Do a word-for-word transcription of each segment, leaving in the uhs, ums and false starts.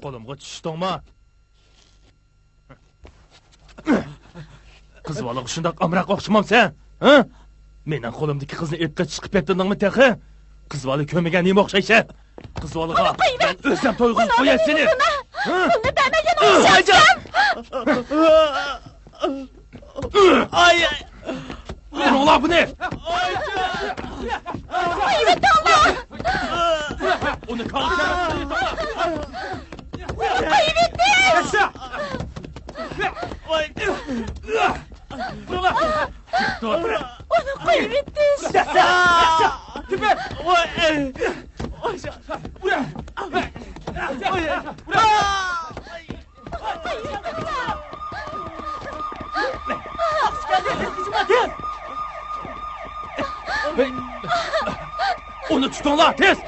قولۇمغا چۈشتۈڭمۇ؟ قىز بالىغا شۇنداق ئامراق ئوخشىمامسەن، ھە؟ مېنىڭ قولۇمدىكى قىزنى ئېلىپ قېچىشقا پېتىندىڭمۇ تېخى؟ قىز بالا كۆرمىگەن نېمە ئوخشايسەن؟ قىز بالىغا مەن ئۆزۈم توي قىلىپ قوياي سېنى. ھە؟ پۇلنى بەرمەي يەنە ئۇرۇشۇۋاتىسەن. ئاي، ئاي. بۇنى. قويۇۋېتىڭلار. ئۇنى كاڭكا. قويۇۋېتىڭ. ئۇنى قويۇۋېتىڭ. ئۇنى تۇتۇڭلار، تېز!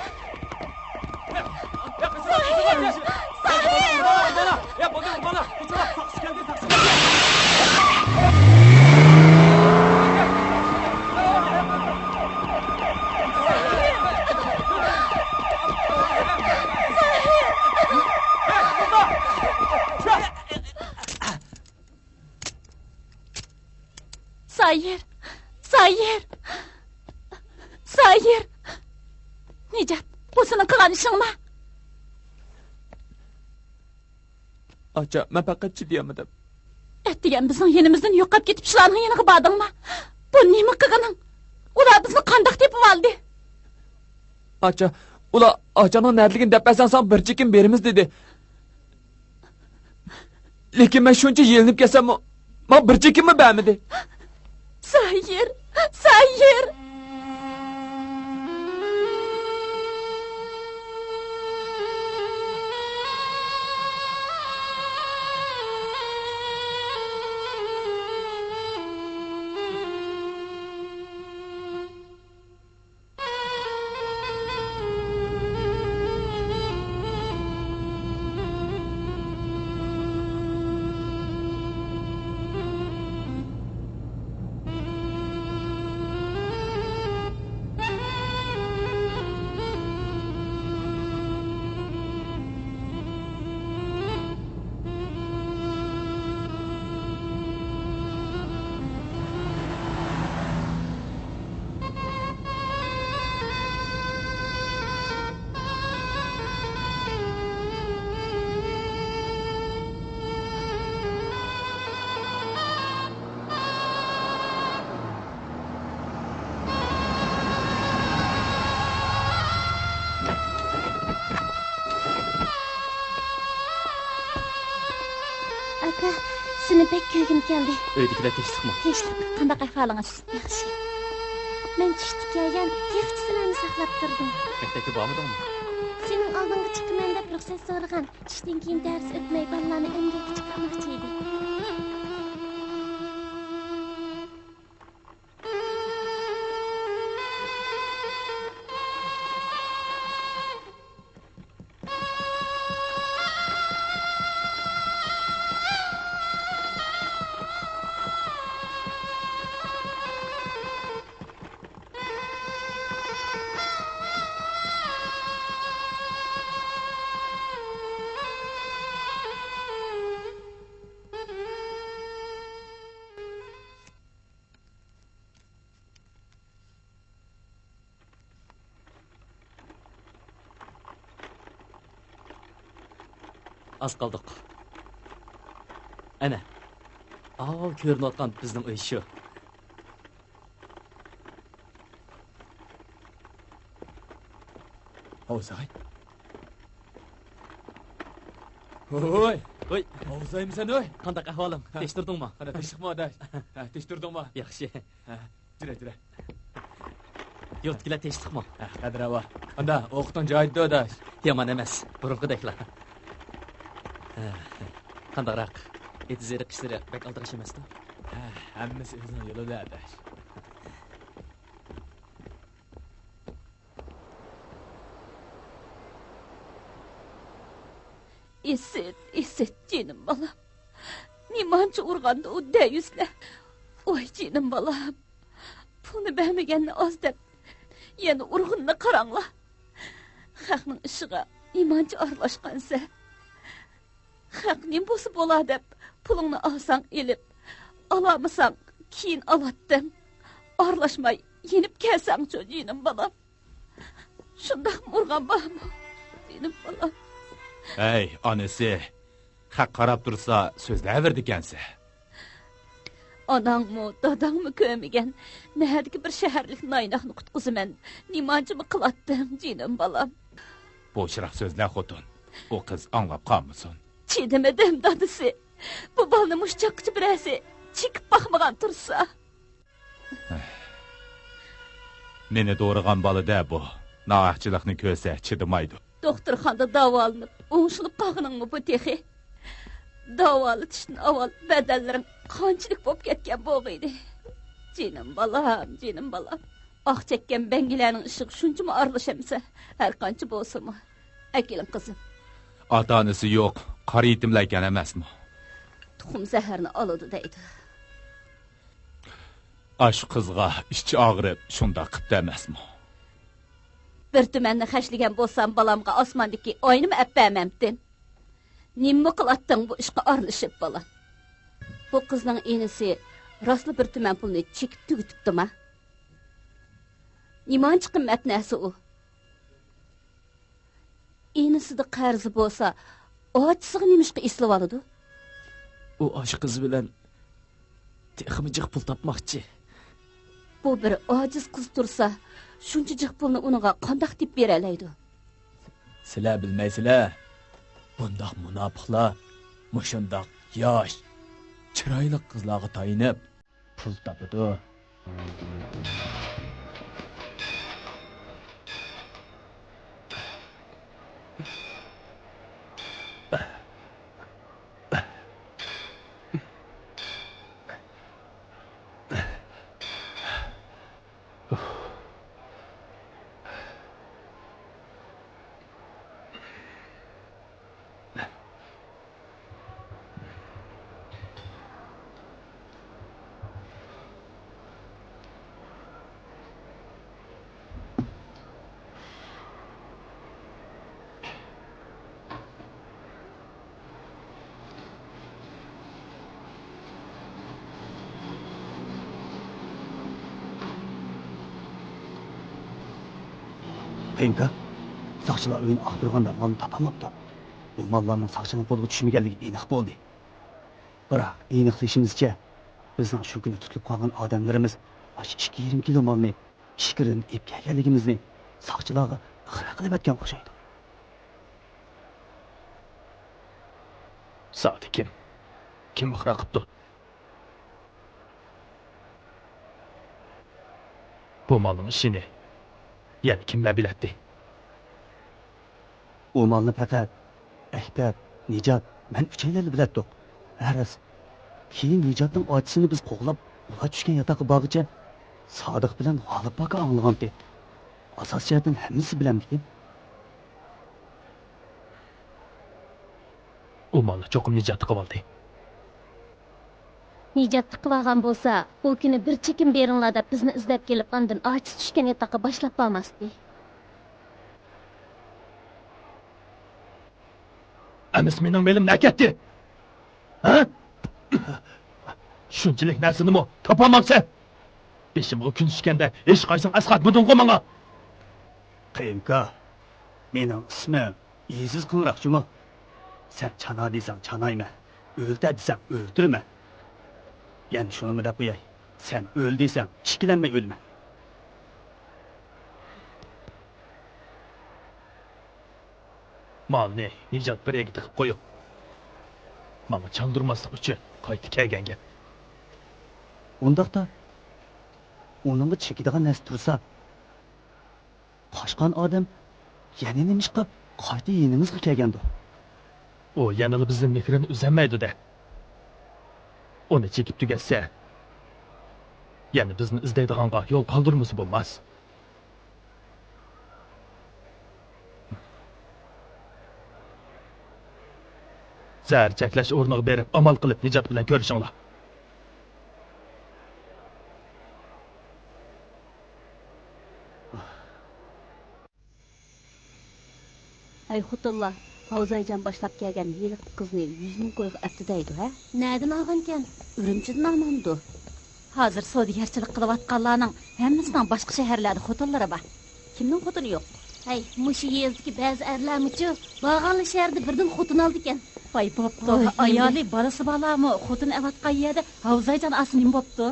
سايىر! سايىر! سايىر! نىجات، بۇ سېنىڭ قىلغان ئىشىڭما؟ ئاچا، مەن پەقەت چىدىيالمىدىم. ئەتىگەن بىزنىڭ يېنىمىزدىن يوقاپ كېتىپ، شۇلارنىڭ يېنىغا باردىڭما؟ بۇ نېمە قىلغىنىڭ؟ ئۇلار بىزنى قانداق تېپىۋالدى؟ ئاچا، ئۇلار ئاچاڭنىڭ نەدىلىكىنى دەپ بەرسەڭ، ساڭا بىر چېكىم بېرىمىز دېدى. لېكىن مەن شۇنچە يېلىنىپ كەلسەممۇ، ماڭا بىر چېكىممۇ بەرمىدى. سايىر! سايىر! ئاكا، سېنى بەك كۆرگۈم كەلدى. ئۆيدىكىلەر تىنچلىقمۇ؟ تىنچلىق. قانداق ئەھۋالىڭىز؟ ياخشى. مەن چۈشتە كەلگەن، تېخىچە سىلەرنى ساقلاپ تۇردۇم. مەكتەپكە بارمىدىڭمۇ؟ سېنىڭ ئالدىڭغا چىقىمەن دەپ رۇخسەت سورىغان. چۈشتىن كېيىن دەرس ئۆتمەي بالىلارنى ئەمگەككە چىقارماقچى ئىدى. ئاز قالدۇق. ئەنە، ئاۋۇ كۆرۈنۈۋاتقان بىزنىڭ ئۆي شۇ. ھوساي. ھوي. ھوي. ھوسايمىسەن ھوي؟ قانداق ئەھۋالىڭ؟ ھە. تىنچ تۇردۇڭمۇ؟ قانداق، تىنچلىقمۇ ئاداش؟ ھە، تىنچ تۇردۇڭمۇ؟ ياخشى. ھە، جۈرە، جۈرە. يۇرتتىكىلەر تىنچلىقمۇ؟ ھە، قەدىر ھاۋا. قانداق، ئوقۇتۇڭ جايىدا ئاداش؟ يامان ئەمەس، بۇرۇنقىدەكلا. ھە، قانداقراق؟ ئېتىز-ئېرىق ئىشلىرى بەك ئالدىراش ئەمەستۇ؟ ھە، ھەممىسى ئۆزىنىڭ يولىدا ئاداش. ئىسىت، ئىسىت، جېنىم بالام. نېمانچە ئۇرغاندۇ ئۇ دەيۈسلەر؟ ۋاي جېنىم بالام. پۇلنى بەرمىگەننى ئاز دەپ، يەنە ئۇرغىنىنى قاراڭلار. خەقنىڭ ئىشىغا نېمانچە ئارىلاشقانسەن. خەق نېمە بولسا بولا دەپ، پۇلۇڭنى ئالساڭ ئېلىپ، ئالالمىساڭ كېيىن ئالاتتىڭ. ئارىلاشماي يېنىپ كەلسەڭچۇ، جېنىم بالام. شۇنداقمۇ ئۇرغان بارمۇ، جېنىم بالام؟ ھەي، ئانىسى، خەق قاراپ تۇرسا سۆزلەۋېرىدىكەنسەن. ئاناڭمۇ، داداڭمۇ كۆرمىگەن نەدىكى بىر شەھەرلىك نايناقنى قۇتقۇزىمەن نېمانچىمۇ قىلاتتىڭ، جېنىم بالام. بوشراق سۆزلە، خوتۇن. ئۇ قىز ئاڭلاپ قالمىسۇن. چىدىمىدىم، دادىسى. بۇ بالىنى مۇشۇ چاغقىچە بىرەرسى چېكىپ باقمىغان تۇرسا. مېنى دورىغان بالا-دە بۇ. ناھەقچىلىقنى كۆرسە چىدىمايدۇ. دوختۇرخانىدا داۋالىنىپ، ئوڭشىلىپ قالغىنىڭمۇ بۇ تېخى؟ داۋالىتىشتىن ئاۋۋال بەدەنلىرىڭ قانچىلىك بولۇپ كەتكەن بولغىيدى؟ جېنىم بالام، جېنىم بالام. ئاق چەككەن بەڭگىلەرنىڭ ئىشىغا شۇنچىمۇ ئارىلىشامسەن؟ ھەر قانچە بولسىمۇ. ئەكېلىڭ، قىزىم. ئاتا-ئانىسى يوق، قارا يېتىملەركەن ئەمەسمۇ؟ تۇخۇم زەھەرنى ئالىدۇ دەيدۇ. ئاشۇ قىزغا ئىچى ئاغرىپ، شۇنداق قىپتۇ ئەمەسمۇ؟ بىر تۈمەننى خەجلىگەن بولسام، بالامغا ئاسماندىكى ئاينىمۇ ئەپ بەرمەمتىم. نېمىمۇ قىلاتتىڭ بۇ ئىشقا ئارىلىشىپ، بالام؟ بۇ قىزنىڭ ئىنىسى راستلا بىر تۈمەن پۇلنى چېكىپ تۈگىتىپتىما؟ نېمانچە قىممەت نەرسە ئۇ؟ ئىنىسىدا قەرزى بولسا، ئاچىسىغا نېمىشقا ئېسىلىۋالىدۇ؟ ئۇ ئاشۇ قىز بىلەن تېخىمۇ جىق پۇل تاپماقچى. بۇ بىر ئاجىز قىز تۇرسا، شۇنچە جىق پۇلنى ئۇنىڭغا قانداق تېپىپ بېرەلەيدۇ؟ سىلەر بىلمەيسىلەر. بۇنداق مۇناپىقلار مۇشۇنداق ياش، چىرايلىق قىزلارغا تايىنىپ، پۇل تاپىدۇ. قېيۇمكا، ساقچىلار ئۆينى ئاختۇرغاندا مالنى تاپالماپتۇ. بۇ ماللارنىڭ ساقچىنىڭ قولىغا چۈشمىگەنلىكى ئېنىق بولدى. بىراق، ئېنىقلىشىمىزچە، بىزنىڭ شۇ كۈنى تۇتۇلۇپ قالغان ئادەملىرىمىز ئاشۇ ئىككى يېرىم كىلو مالنى ئىچكىرىدىن ئېلىپ كەلگەنلىكىمىزنى ساقچىلارغا ئىقرار قىلىۋەتكەن ئوخشايدۇ. سادىكىم، كىم ئىقرار قىپتۇ؟ بۇ مالنىڭ ئىشىنى يەنە كىملەر بىلەتتى؟ ئۇ مالنى پەقەت ئەكبەر، نىجات، مەن ئۈچەيلەنلا بىلەتتۇق. ھە راست. كېيىن نىجاتنىڭ ئاچىسىنى بىز قوغلاپ، ئۇلار چۈشكەن ياتاققا بارغۇچە سادىق بىلەن غالىپ ئاكا ئاڭلىغانتى. ئاساسىي جەھەتتىن ھەممىسى بىلەمدىكىن. ئۇ مالنى چوقۇم نىجات تىقىۋالدى. نىجات تىقىۋالغان بولسا، ئۇ كۈنى بىر چېكىم بېرىڭلار دەپ بىزنى ئىزدەپ كېلىپ، ئاندىن ئاچىسى چۈشكەن ياتاققا باشلاپ بارماستى. ئەمىسە مېنىڭ مېلىم نەگە كەتتى؟ ھە؟ شۇنچىلىك نەرسىنىمۇ تاپالمامسەن؟ بېشىمغا كۈن چۈشكەندە ھېچقايسىڭ ئەسقاتمىدىڭغۇ ماڭا؟ قېيۇمكا، مېنىڭ ئىسمىم ئېزىز قوڭراق جۇمۇ. سەن چانا دېسەڭ چانايمەن، ئۆلتۈر دېسەڭ ئۆلتۈرىمەن. يەنە شۇنىمۇ دەپ قوياي، سەن ئۆل دېسەڭ ئىككىلەنمەي ئۆلىمەن. مالنى نىجات بىر يەرگە تىقىپ قويۇپ، ماڭا چاندۇرماسلىق ئۈچۈن قايتا كەلگەن گەپ. ئۇنداقتا، ئۇنىڭغا چېكىدىغان نەرسە تۇرسا، قاچقان ئادەم يەنە نېمىشقا قايتا يېنىمىزغا كەلگەندۇ؟ ئۇ يەنىلا بىزدىن مېھرىنى ئۈزەلمەيدۇ-دە. ئۇنى چېكىپ تۈگەتسە، يەنە بىزنى ئىزدەيدىغانغا يول قالدۇرمىسا بولماس. زەھەر چەكلەش ئورنىغا بېرىپ، ئامال قىلىپ نىجات بىلەن كۆرۈشۈڭلار. ھەي خوتۇنلار، پاۋزايجان باشلاپ كەلگەن ھېلىقى قىزنى يۈز مىڭ كويغا ئەپتۇ دەيدۇ، ھە؟ نەدىن ئالغانكەن؟ ئۈرۈمچىدىن ئالمامدۇ؟ ھازىر سودىگەرچىلىك قىلىۋاتقانلارنىڭ ھەممىسىنىڭ باشقا شەھەرلەردە خوتۇنلىرى بار. كىمنىڭ خوتۇنى يوق؟ ھەي، مۇشۇ يېزىدىكى بەزى ئەرلەرمۇچۇ بارغانلا شەھەردە بىردىن خوتۇن ئالىدىكەن. ۋاي بوپتۇ، ۋاي، ئايالى، بالىسى بارلارمۇ خوتۇن ئەۋاتقان يەردە ھاۋزايجان ئالسا نېمە بوپتۇ؟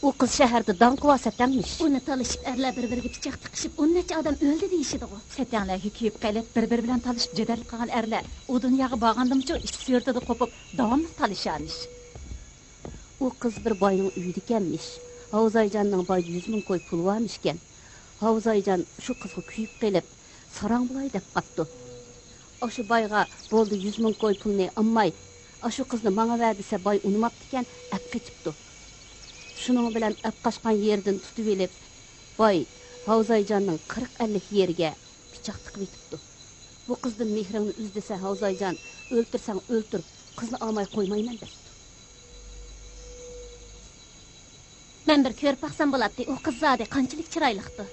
ئۇ قىز شەھەردە داڭقى بار سەتەڭمىش. ئۇنى تالىشىپ ئەرلەر بىر-بىرىگە پىچاق تىقىشىپ، ئون نەچچە ئادەم ئۆلدى دېيىشىدىغۇ. سەتەڭلەرگە كۆيۈپ قېلىپ، بىر-بىرى بىلەن تالىشىپ جېدەل قىلغان ئەرلەر ئۇ دۇنياغا بارغاندىمۇچۇ ئىچ سىرتىدا قوپۇپ، داۋاملىق تالىشارمىش. ئۇ قىز بىر باينىڭ ئۆيىدىكەنمىش. ھاۋزايجاننىڭ بايدا يۈز مىڭ كوي پۇلى بارمىشكەن. ھاۋزايجان شۇ قىزغا كۆيۈپ قېلىپ، ساراڭ بولاي دەپ قاپتۇ. ئاشۇ بايغا بولدى، يۈز مىڭ كوي پۇلنى ئالماي، ئاشۇ قىزنى ماڭا بەر دېسە، باي ئۇنىماپتىكەن، ئەپ قېچىپتۇ. شۇنىڭ بىلەن ئەپ قاچقان يېرىدىن تۇتۇۋېلىپ، باي ھاۋزايجاننىڭ قىرىق ئەللىك يېرىگە پىچاق تىقىۋېتىپتۇ. بۇ قىزدىن مېھرىڭنى ئۈز دېسە، ھاۋزايجان، ئۆلتۈرسەڭ ئۆلتۈر، قىزنى ئالماي قويمايمەن دەپتۇ. مەن بىر كۆرۈپ باقسام بولاتتى، ئۇ قىز زادى قانچىلىك چىرايلىقتۇ.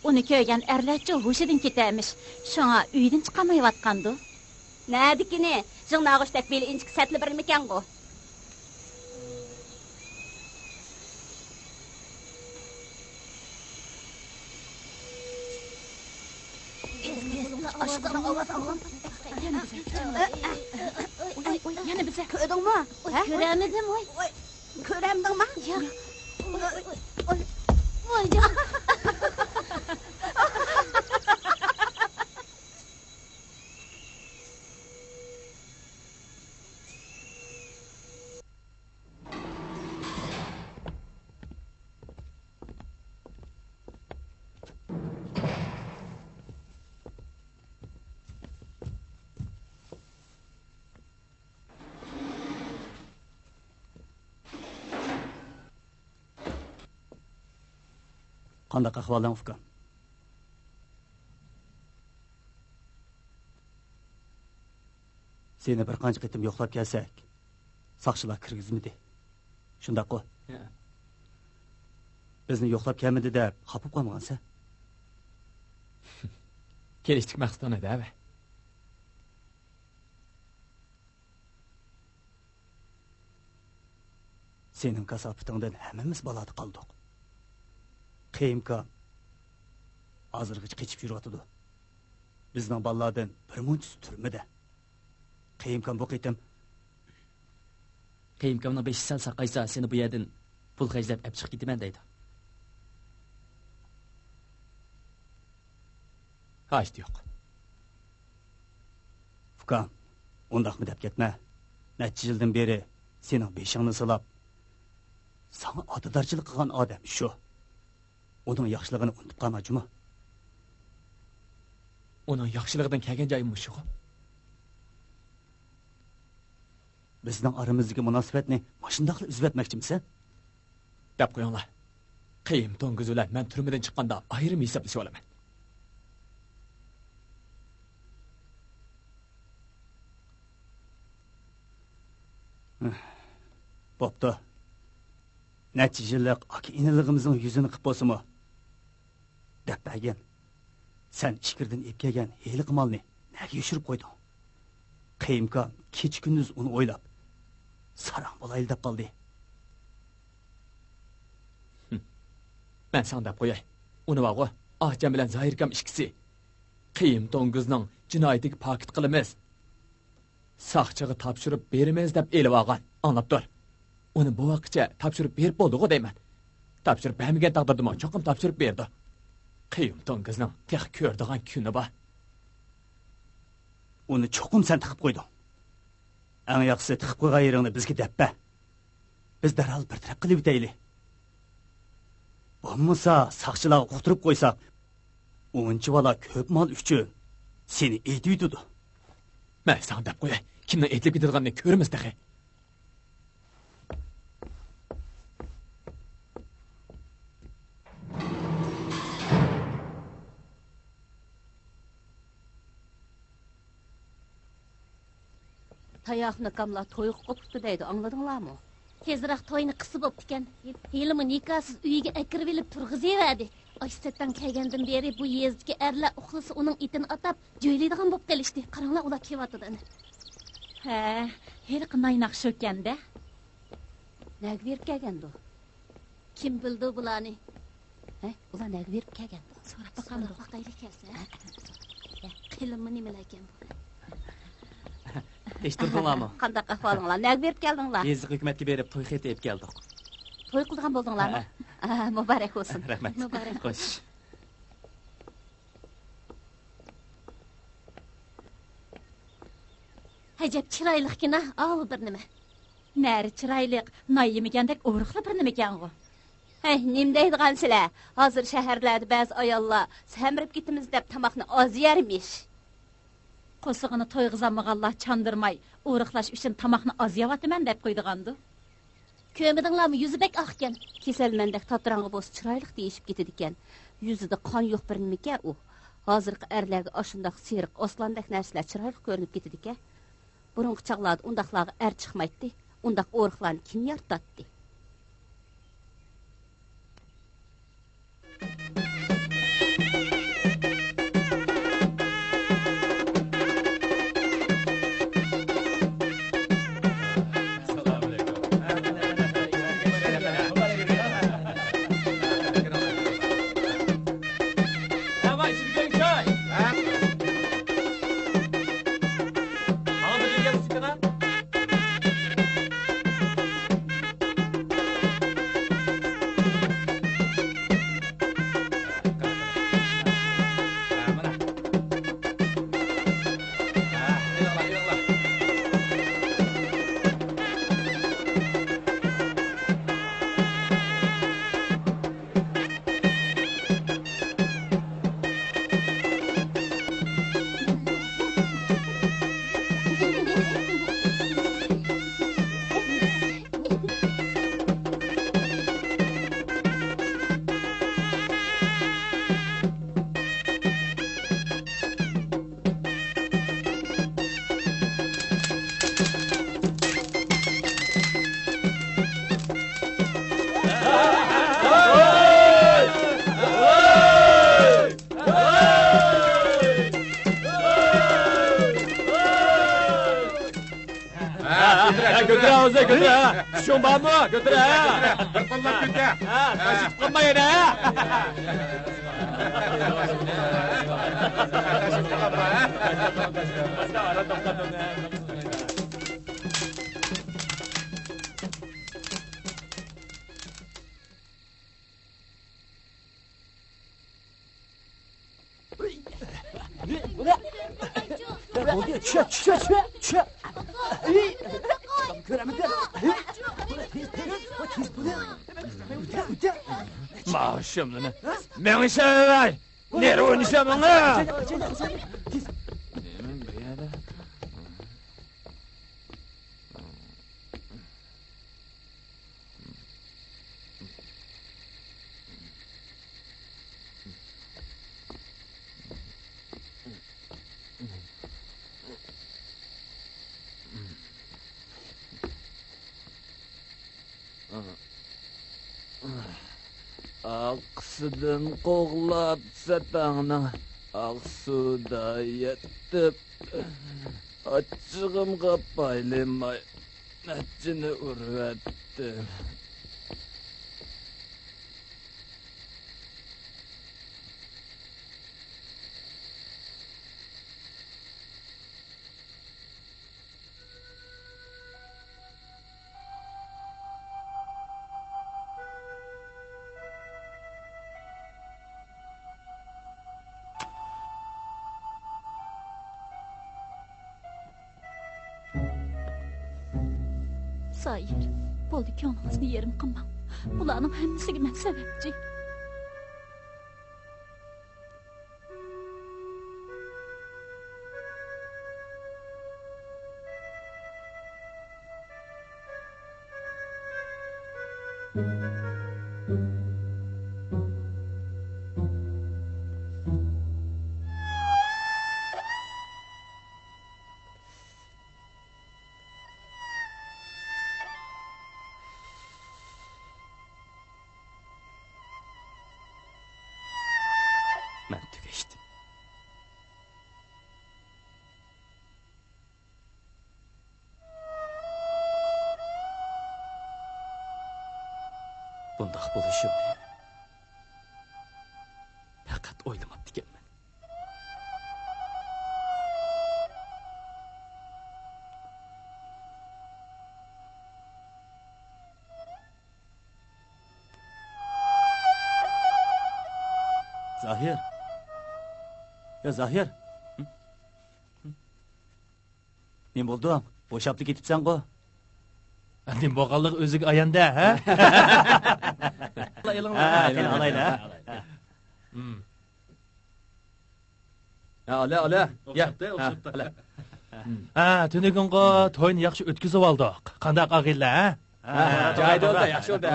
ئۇنى كۆرگەن ئەرلەرچۇ ھوشىدىن كېتەرمىش، شۇڭا ئۆيدىن چىقالمايۋاتقاندۇ. نەدىكىنى؟ جىڭ ناغۇچتەك بېلى ئىنچىكە سەتلە بىرمىكەنغۇ؟ يەنە بىزە. كۆردۈڭمۇ؟ ھە؟ كۆرەلمىدىم، ۋاي. كۆرەلمىدىڭمۇ؟ ياق. ۋاي جان. قانداق ئەھۋالىڭ، ئۇكام؟ سېنى بىر قانچە قېتىم يوقلاپ كەلسەك، ساقچىلار كىرگۈزمىدى. شۇنداققۇ؟ ھە. بىزنى يوقلاپ كەلمىدى دەپ خاپا بولۇپ قالمىغانسەن؟ كېلىشتىكى مەقسىتىڭ نەدە، ھە؟ سېنىڭ كاساپىتىڭدىن ھەممىمىز بالادا قالدۇق. قېيۇمكام ھازىرغىچە قېچىپ يۈرۈۋاتىدۇ. بىزنىڭ بالىلاردىن بىر مۇنچىسى تۈرمىدە. قېيۇمكام بۇ قېتىم، قېيۇمكامنىڭ بېشى سەل ساقايسا، سېنى بۇ يەردىن پۇل خەجلەپ ئەپ چىقىپ كېتىمەن دەيدۇ. ھاجىتى يوق. ئۇكام، ئۇنداقمۇ دەپ كەتمە. نەچچە يىلدىن بېرى سېنىڭ بېشىڭنى سىلاپ، ساڭا ئاتىدارچىلىق قىلغان ئادەم شۇ. ئۇنىڭ ياخشىلىقىنى ئۇنتۇپ قالما جۇمۇ. ئۇنىڭ ياخشىلىقىدىن كەلگەن جايى مۇشۇغۇ. بىزنىڭ ئارىمىزدىكى مۇناسىۋەتنى ماشۇنداقلا ئۈزۈۋەتمەكچىمىسەن؟ دەپ قويۇڭلار. قېيۇم توڭگۇز بىلەن مەن تۈرمىدىن چىققاندا ئايرىم ھېسابلىشىۋالىمەن. بوپتۇ. نەچچە يىللىق ئاكا-ئىنىلىقىمىزنىڭ يۈزىنى قىپ بولسىمۇ، دەپ بەرگىن. سەن ئىچكىرىدىن ئېلىپ كەلگەن ھېلىقى مالنى نەگە يوشۇرۇپ قويدۇڭ؟ قېيۇمكام كېچە-كۈندۈز ئۇنى ئويلاپ، ساراڭ بولايلى دەپ قالدى. مەن ساڭا دەپ قوياي. ئۇنى بارغۇ، ئاچام بىلەن زاھىركام ئىككىسى قېيۇم توڭگۇزنىڭ جىنايىتىگە پاكىت قىلىمىز. ساقچىغا تاپشۇرۇپ بېرىمىز دەپ ئېلىۋالغان. ئاڭلاپ تۇر. ئۇنى بۇ ۋاقىتقىچە تاپشۇرۇپ بېرىپ بولدىغۇ دەيمەن. تاپشۇرۇپ بەرمىگەن تەقدىردىمۇ چوقۇم تاپشۇرۇپ بېرىدۇ. قېيۇم توڭگۇزنىڭ تېخى كۆرىدىغان كۈنى بار. ئۇنى چوقۇم سەن تىقىپ قويدۇڭ. ئەڭ ياخشىسى تىقىپ قويغان يېرىڭنى بىزگە دەپ بەر. بىز دەرھال بىر تەرەپ قىلىۋېتەيلى. بولمىسا ساقچىلارغا ئۇقتۇرۇپ قويساق، ئۇنچىۋالا كۆپ مال ئۈچۈن سېنى ئېتىۋېتىدۇ. مەن ساڭا دەپ قوياي، كىمنىڭ ئېتىلىپ كېتىدىغىنىنى كۆرىمىز تېخى. تاياقنى كاملا تويغا قوپۇپتۇ دەيدۇ، ئاڭلىدىڭلارمۇ؟ تېزراق توينى قىلسا بوپتىكەن. ھېلىمۇ نىكاھسىز ئۆيىگە ئەكىرىۋېلىپ تۇرغۇزۇۋەردى. ئاشۇ سەتەڭ كەلگەندىن بېرى بۇ يېزىدىكى ئەرلەر ئۇخلىسا ئۇنىڭ ئېتىنى ئاتاپ، جۆيلەيدىغان بولۇپ قېلىشتى. قاراڭلار، ئۇلار كېلىۋاتىدۇ ئەنە. ھە، ھېلىقى نايناق شۇكەن-دە. نەگە بېرىپ كەلگەندۇ؟ كىم بىلىدۇ بۇلارنى؟ ھە، ئۇلار نەگە بېرىپ كەلگەندۇ؟ سوراپ باقامدۇ؟ سوراپ باقايلى كەلسە. ھە. قېلىنمۇ نېمىلەركەن بۇ؟ يېتىشتۈردۈڭلارمۇ؟ قانداق ئەھۋالىڭلار؟ نەگە بېرىپ كەلدىڭلار؟ يېزا ھۆكۈمەتكە بېرىپ توي خېتى ئېلىپ كەلدۇق. توي قىلىدىغان بولدۇڭلارمۇ؟ ھە، ھە. ئا، مۇبارەك بولسۇن. رەھمەت. مۇبارەك. خوش. ئەجەب چىرايلىقكىنا، ئاۋۇ بىر نېمە. نەرى چىرايلىق، نان يېمىگەندەك ئورۇقلا بىر نېمىكەنغۇ. ھەي، نېمە دەيدىغانسىلەر؟ ھازىر شەھەرلەردە بەزى ئاياللار سەمرىپ كېتىمىز دەپ تاماقنى ئاز يەرمىش. قورسىقىنى تويغۇزالمىغانلار چاندۇرماي، ئورۇقلاش ئۈچۈن تاماقنى ئاز يەۋاتىمەن دەپ قويىدىغاندۇ. كۆرمىدىڭلارمۇ، يۈزى بەك ئاقكەن. كېسەلمەندەك تاتىراڭغا بولسا چىرايلىق دېيىشىپ كېتىدىكەن. يۈزىدە قان يوق بىر نېمىكەن ئۇ. ھازىرقى ئەرلەرگە ئاشۇنداق سېرىق ئاسلاندەك نەرسىلەر چىرايلىق كۆرۈنۈپ كېتىدىكەن. بۇرۇنقى چاغلاردا ئۇنداقلارغا ئەر چىقمايتتى. ئۇنداق ئورۇقلارنى كىم يارىتاتتى؟ ھە، كۆتۈرە، كۆتۈرە، ئۆزى كۆتۈرە. چۈشۈڭ بارمۇ؟ كۆتۈرە. بىر قوللاپ كۆتۈرە. ھە، تاشلىتىپ قالما يەنە. ماشىنىنى مېڭىشەۋەي! نېرى ئوينىشاماڭا! ئاقسۇدىن قوغلاپ سەپەڭنىڭ، ئاقسۇدا يەتتىم. ئاچچىقىمغا پايلىماي نەچچىنى ئۇرۇۋەتتىم. زاھىر، بولدى، كۆڭلىڭىزنى يېرىم قىلماڭ. بۇلارنىڭ ھەممىسىگە مەن سەۋەبچى. بۇنداق بولۇشىنى پەقەت ئويلىماپتىكەنمەن. زاھىر. يا زاھىر. نېمە بولدۇڭ؟ بوشاپلا كېتىپسەنغۇ؟ نېمە بولغانلىقى ئۆزىگە ئايان-دە، ھە؟ ھە، قېنى ئالايلى، ھە؟ ھە، ئالا، ئالا. يا. ئوخشاپتۇ، ھە، ئوخشاپتۇ. ھە، تۈنۈگۈنغۇ توينى ياخشى ئۆتكۈزۈۋالدۇق. قانداق ئاغىنىلەر، ھە؟ ھە، جايىدا بولدى، ياخشى بولدى.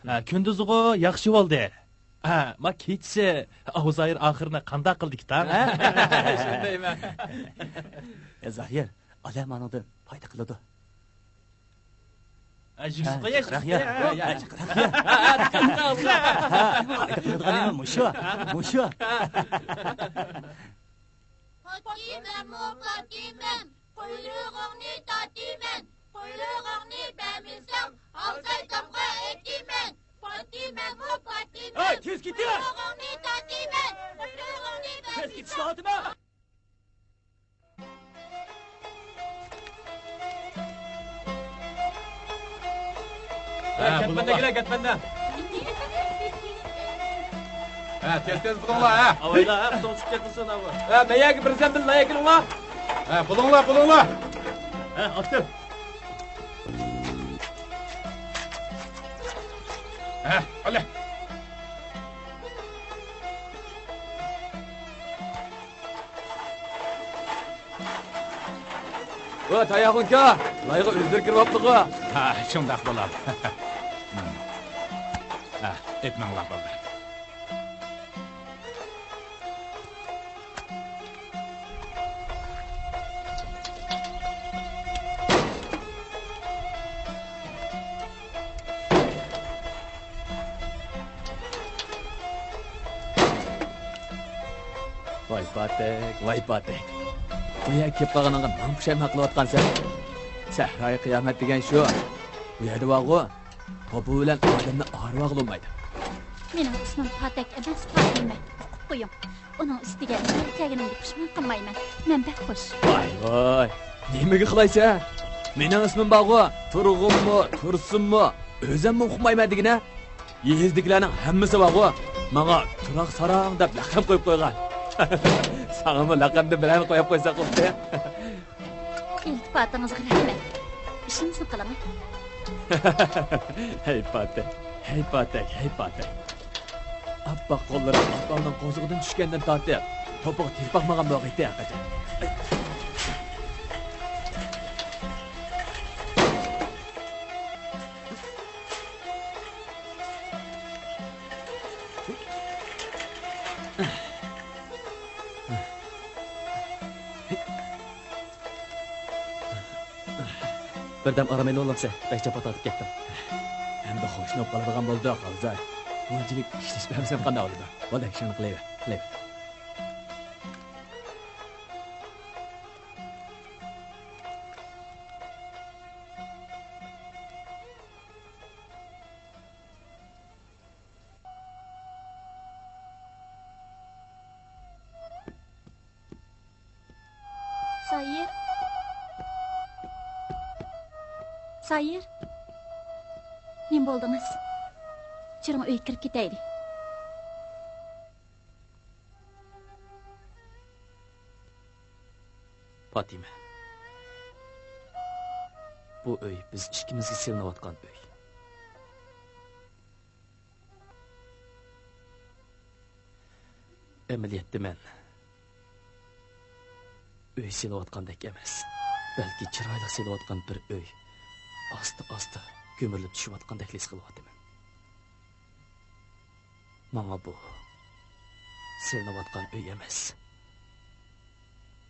ھە، كۈندۈزىغۇ ياخشى بولدى. ھە، ما كېچىسى ئاۋۇزايىر ئاخىرىنى قانداق قىلدىكىتام، ھە؟ شۇندايمەن. يا زاھىر، ئالا مانىڭدىن پايدا قىلىدۇ. ھە، يۈكسىلىپ قوياي، جىقراق يا. يۈكسىلىپ قوياي. ھە، جىقراق يا. ھە، پايدا قىلىدىغان نېمە مۇشۇ، مۇشۇ. پاتىمەممۇ پاتىمەم، قۇيرۇقۇڭنى تارتىمەن، قۇيرۇقۇڭنى بەرمىسەڭ، ئاۋۇزايتامغا ئېتىمەن. پاتىمەممۇ پاتىمەم، ھەي، تېز كېتىڭ! قۇيرۇقۇڭنى تارتىمەن، قۇيرۇقۇڭنى بەرمىسەڭ. تېز كېتىشنى ئاتىمەن! ھە، كەتمەندە كېلە، كەتمەندە. ھە، تېز، تېز بولۇڭلار، ھە. ئاۋايلا، ھە، پۇتۇڭ چۈشۈپ كەتمىسۇن، ئاۋۇ. ھە، مەيەگە بىر زەمبىل لاي ئەكىلىڭلار. ھە، بولۇڭلار، بولۇڭلار. ھە، ئاكتىپ. ھە، ئالە. ۋە تاياغۇنكا، لايغا ئۆزلىرى كىرىۋاپتىغۇ. ھا، شۇنداق بولار. ھا، ئېتىنىڭلار بولدى. ۋاي پاتەك، ۋاي پاتەك. بۇ يەرگە كېلىپ قالغىنىڭغا مىڭ پۇشايمان قىلىۋاتقانسەن. سەھرايى قىيامەت دېگەن شۇ. بۇ يەردە بارغۇ، توپا بىلەن ئادەمنى ئايرىۋالغىلى بولمايدۇ. مېنىڭ ئىسمىم پاتەك ئەمەس، پاتىمە. ئۇقۇپ قويۇڭ. ئۇنىڭ ئۈستىگە نېمە كەلگىنىمگە پۇشمان قىلمايمەن. مەن بەك خۇش. ۋاي ۋاي، نېمىگە قىلايسەن؟ مېنىڭ ئىسمىم بارغۇ، تۇرغۇنمۇ، تۇرسۇنمۇ، ئۆزۈممۇ ئۇقمايمەن دېگىنە. يېزىدىكىلەرنىڭ ھەممىسى بارغۇ، ماڭا تۇراق ساراڭ دەپ لەقەم قويۇپ قويغان. ساڭىمۇ لەقەمدىن بىرەرنى قويۇپ قويساق بوپتۇ. ئىلتىپاتىڭىزغا رەھمەت. ئىشىڭىزنى قىلىڭ. ھەي پاتەك، ھەي پاتەك، ھەي پاتەك. ئاپئاق قوللىرىم ئاپامنىڭ قوزۇقىدىن چۈشكەندىن تارتىپ، توپىغا تېگىپ باقمىغان بولغىيتى ھەقىقەتەن. بىردەم ئارام ئېلىۋالامسەن؟ بەك جاپا تارتىپ كەتتىڭ. ئەمدى خوشنى بولۇپ قالىدىغان بولدۇق، ئابزاي. بۇنچىلىك ئىشلىشىپ بەرمىسەم قانداق بولىدۇ؟ بولدى، ئىشىڭنى قىلىۋەر، قىلىۋەر. سايىر. سايىر. نېمە بولدىڭىز؟ چۈرۈڭ، ئۆيگە كىرىپ كېتەيلى. پاتىمە. بۇ ئۆي بىز ئىككىمىزگە سېلىنىۋاتقان ئۆي. ئەمەلىيەتتە مەن ئۆي سېلىۋاتقاندەك ئەمەس، بەلكى چىرايلىق سېلىۋاتقان بىر ئۆي ئاستا-ئاستا كۆمۈرۈلۈپ چۈشۈۋاتقاندەكلا ھېس قىلىۋاتىمەن. ماڭا بۇ سېلىنىۋاتقان ئۆي ئەمەس،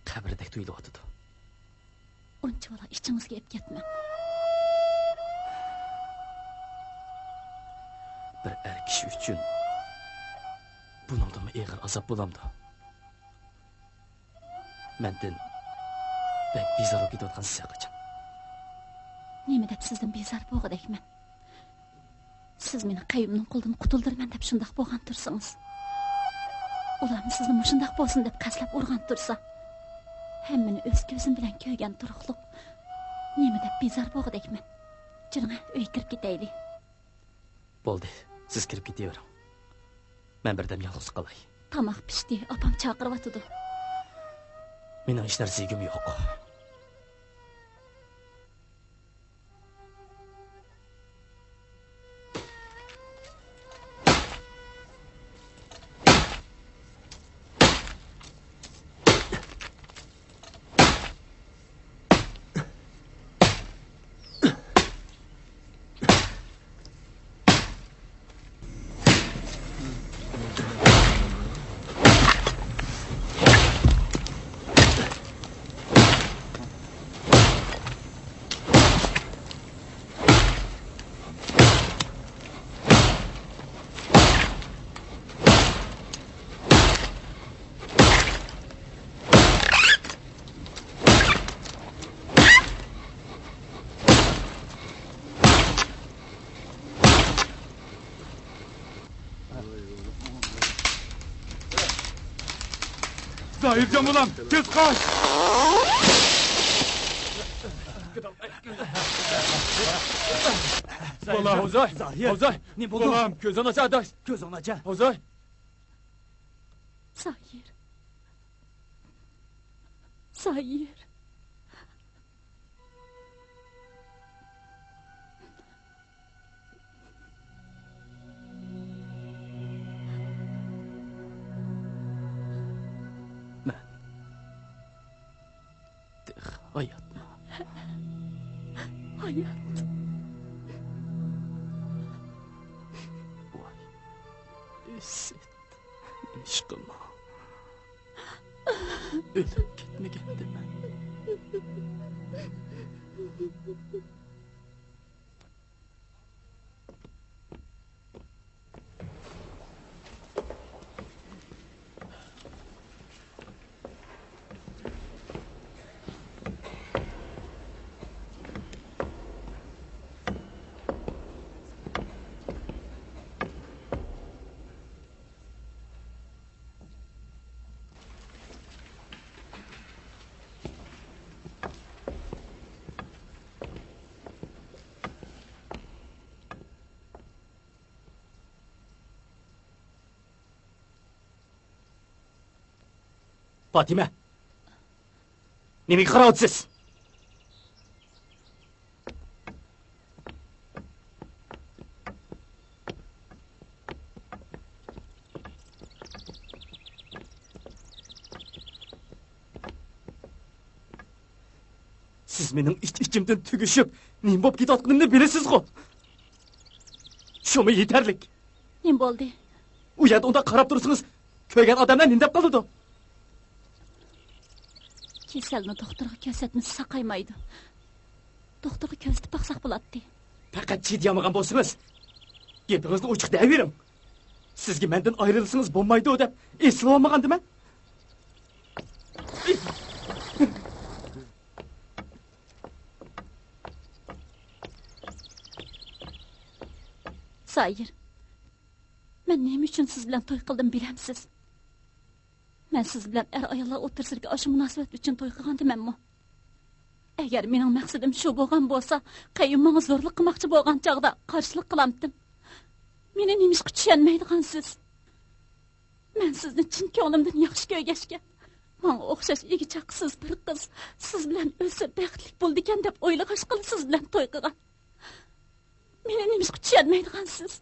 قەبرىدەك تۇيۇلۇۋاتىدۇ. ئۇنچىۋالا ئىچىڭىزگە ئېلىپ كەتمەڭ. بىر ئەر كىشى ئۈچۈن بۇنىڭدىنمۇ ئېغىر ئازاب بولامدۇ؟ مەندىن بەك بىزار بولۇپ كېتىۋاتقانسىز ھەرقاچان. نېمە دەپ سىزدىن بىزار بولغۇدەكمەن؟ سىز مېنى قەييۇمنىڭ قولىدىن قۇتۇلدۇرىمەن دەپ شۇنداق بولغان تۇرسىڭىز، ئۇلارمۇ سىزنى مۇشۇنداق بولسۇن دەپ قەستلەپ ئۇرغان تۇرسا، ھەممىنى ئۆز كۆزۈم بىلەن كۆرگەن تۇرۇقلۇق نېمە دەپ بىزار بولغۇدەكمەن. جېنىڭ، ئۆيگە كىرىپ كېتەيلى. بولدى، سىز كىرىپ كېتىۋېرىڭ. مەن بىردەم يالغۇز قالاي. تاماق پىشتى، ئاپام چاقىرىۋاتىدۇ. مېنىڭ ھېچ نەرسە يېگۈم يوق. زاھىرجان بالام، تېز قاچ! بالا، ھوزاي! زاھىر! ھوزاي! نېمە بولدى؟ بالام، كۆزۈڭنى ئاچ، ئاداش! كۆزۈڭنى ئاچ! ھوزاي! زاھىر. زاھىر. مەن تېخى ھاياتمۇ؟ ھايات. ۋاي، ئىسىت. ئىشقىللا، ئۆلۈپ كەتمىگەندىمەن. پاتىمە! نېمىگە قاراۋاتىسىز؟ سىز مېنىڭ ئىچ-ئىچىمدىن تۈگۈشۈپ، نېمە بولۇپ كېتىۋاتقىنىمنى بىلىسىزغۇ؟ شۇمۇ يېتەرلىك. نېمە بولدى؟ ئۇ يەردە ئۇنداق قاراپ تۇرسىڭىز، كۆرگەن ئادەملەر نېمە دەپ قالىدۇ؟ كېسەلنى دوختۇرغا كۆرسەتمىسە ساقايمايدۇ. دوختۇرغا كۆرسىتىپ باقساق بولاتتى. پەقەت چىدىيالمىغان بولسىڭىز، گېپىڭىزنى ئوچۇق دەۋېرىڭ. سىزگە مەندىن ئايرىلسىڭىز بولمايدۇ دەپ ئېسىلىۋالمىغاندىمەن. زاھىر، مەن نېمە ئۈچۈن سىز بىلەن توي قىلدىم بىلەمسىز؟ مەن سىز بىلەن ئەر-ئاياللار ئوتتۇرىسىدىكى ئاشۇ مۇناسىۋەت ئۈچۈن توي قىلغانتىمەنمۇ؟ ئەگەر مېنىڭ مەقسىتىم شۇ بولغان بولسا، قەييۇم ماڭا زورلۇق قىلماقچى بولغان چاغدا قارشىلىق قىلامتىم. مېنى نېمىشقا چۈشەنمەيدىغانسىز؟ مەن سىزنى چىن كۆڭلۈمدىن ياخشى كۆرگەچكە، ماڭا ئوخشاش ئىگە-چاقىسىز بىر قىز سىز بىلەن ئۆلسە بەختلىك بولىدىكەن دەپ ئويلىغاچقىلا سىز بىلەن توي قىلغان. مېنى نېمىشقا چۈشەنمەيدىغانسىز؟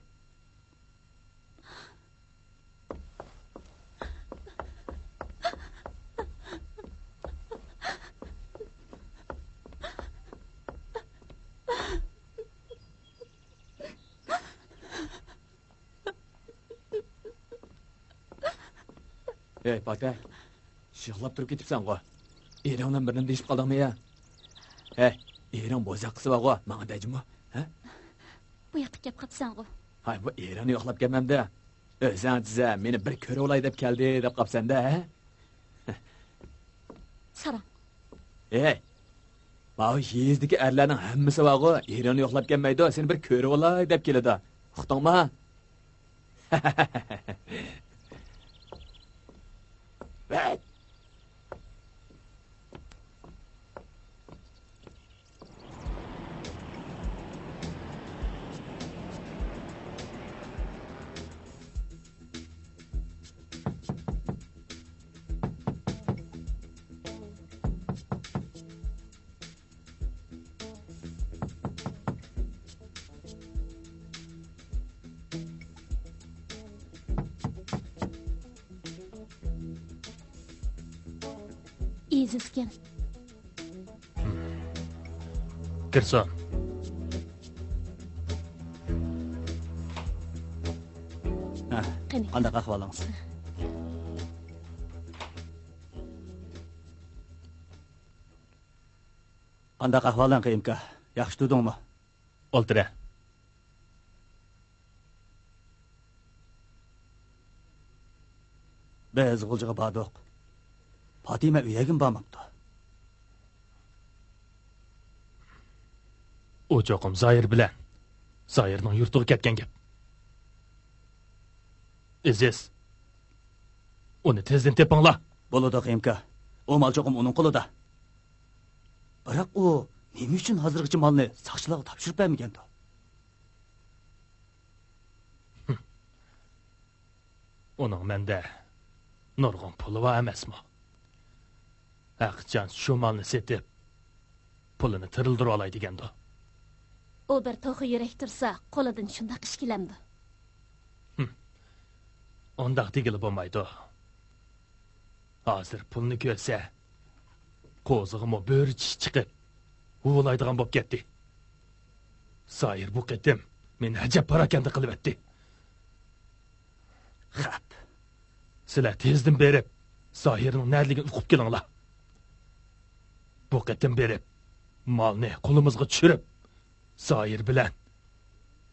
ھەي، پاتە، يىغلاپ تۇرۇپ كېتىپسەنغۇ؟ ئېرىڭ بىلەن بىر نېمە دېيىشىپ قالدىڭمۇ يا؟ ھەي، ئېرىڭ بوزەك قىزى بارغۇ، ماڭا دەجمۇ، ھە؟ بۇ ياققا كەپ قاپسەنغۇ؟ ھاي، بۇ ئېرىڭنى يوقلاپ كەلمەمدە. ئۆزۈڭ تېزە، مېنى بىر كۆرۈۋالاي دەپ كەلدى دەپ قاپسەندە، ھە؟ ساراڭ. ھەي، ماۋۇ يېزىدىكى ئەرلەرنىڭ ھەممىسى بارغۇ، ئېرىڭنى يوقلاپ كەلمەيدۇ، سېنى بىر كۆرۈۋالاي دەپ كېلىدۇ. ئۇقتۇڭمۇ؟ ئېزىزكەن. كىرسۇن. ھە، قېنى. قانداق ئەھۋالىڭىز؟ قانداق ئەھۋالىڭ، قېيىمكا؟ ياخشى تۇردۇڭمۇ؟ ئولتۇرە. بىز غۇلجىغا باردۇق. پاتىمە ئۆيەگىمۇ بارماپتۇ. ئۇ چوقۇم زاھىر بىلەن زاھىرنىڭ يۇرتىغا كەتكەن گەپ. ئېزىز، ئۇنى تېزدىن تېپىڭلار. بولىدۇ، قېيىمكا. ئۇ مال چوقۇم ئۇنىڭ قولىدا. بىراق ئۇ نېمە ئۈچۈن ھازىرغىچە مالنى ساقچىلارغا تاپشۇرۇپ بەرمىگەندۇ؟ ئۇنىڭ مەندە نۇرغۇن پۇلى بار ئەمەسمۇ؟ ھەقىچان شۇ مالنى سېتىپ، پۇلىنى تىرىلدۇرۇۋالاي دېگەندۇ. ئۇ بىر توخۇ يۈرەك تۇرسا، قولىدىن شۇنداق ئىش كېلەمدۇ؟ ھىم. ئۇنداق دېگىلى بولمايدۇ. ھازىر پۇلنى كۆرسە، قوزىغىمۇ بۆرە چىشى چىقىپ، ھۇۋلايدىغان بولۇپ كەتتى. زاھىر بۇ قېتىم مېنى ئەجەب پاراكەندە قىلىۋەتتى. خەپ. سىلەر تېزدىن بېرىپ، زاھىرنىڭ نەدىلىكىنى ئۇقۇپ كېلىڭلار. بۇ قېتىم بېرىپ، مالنى قولىمىزغا چۈشۈرۈپ، زاھىر بىلەن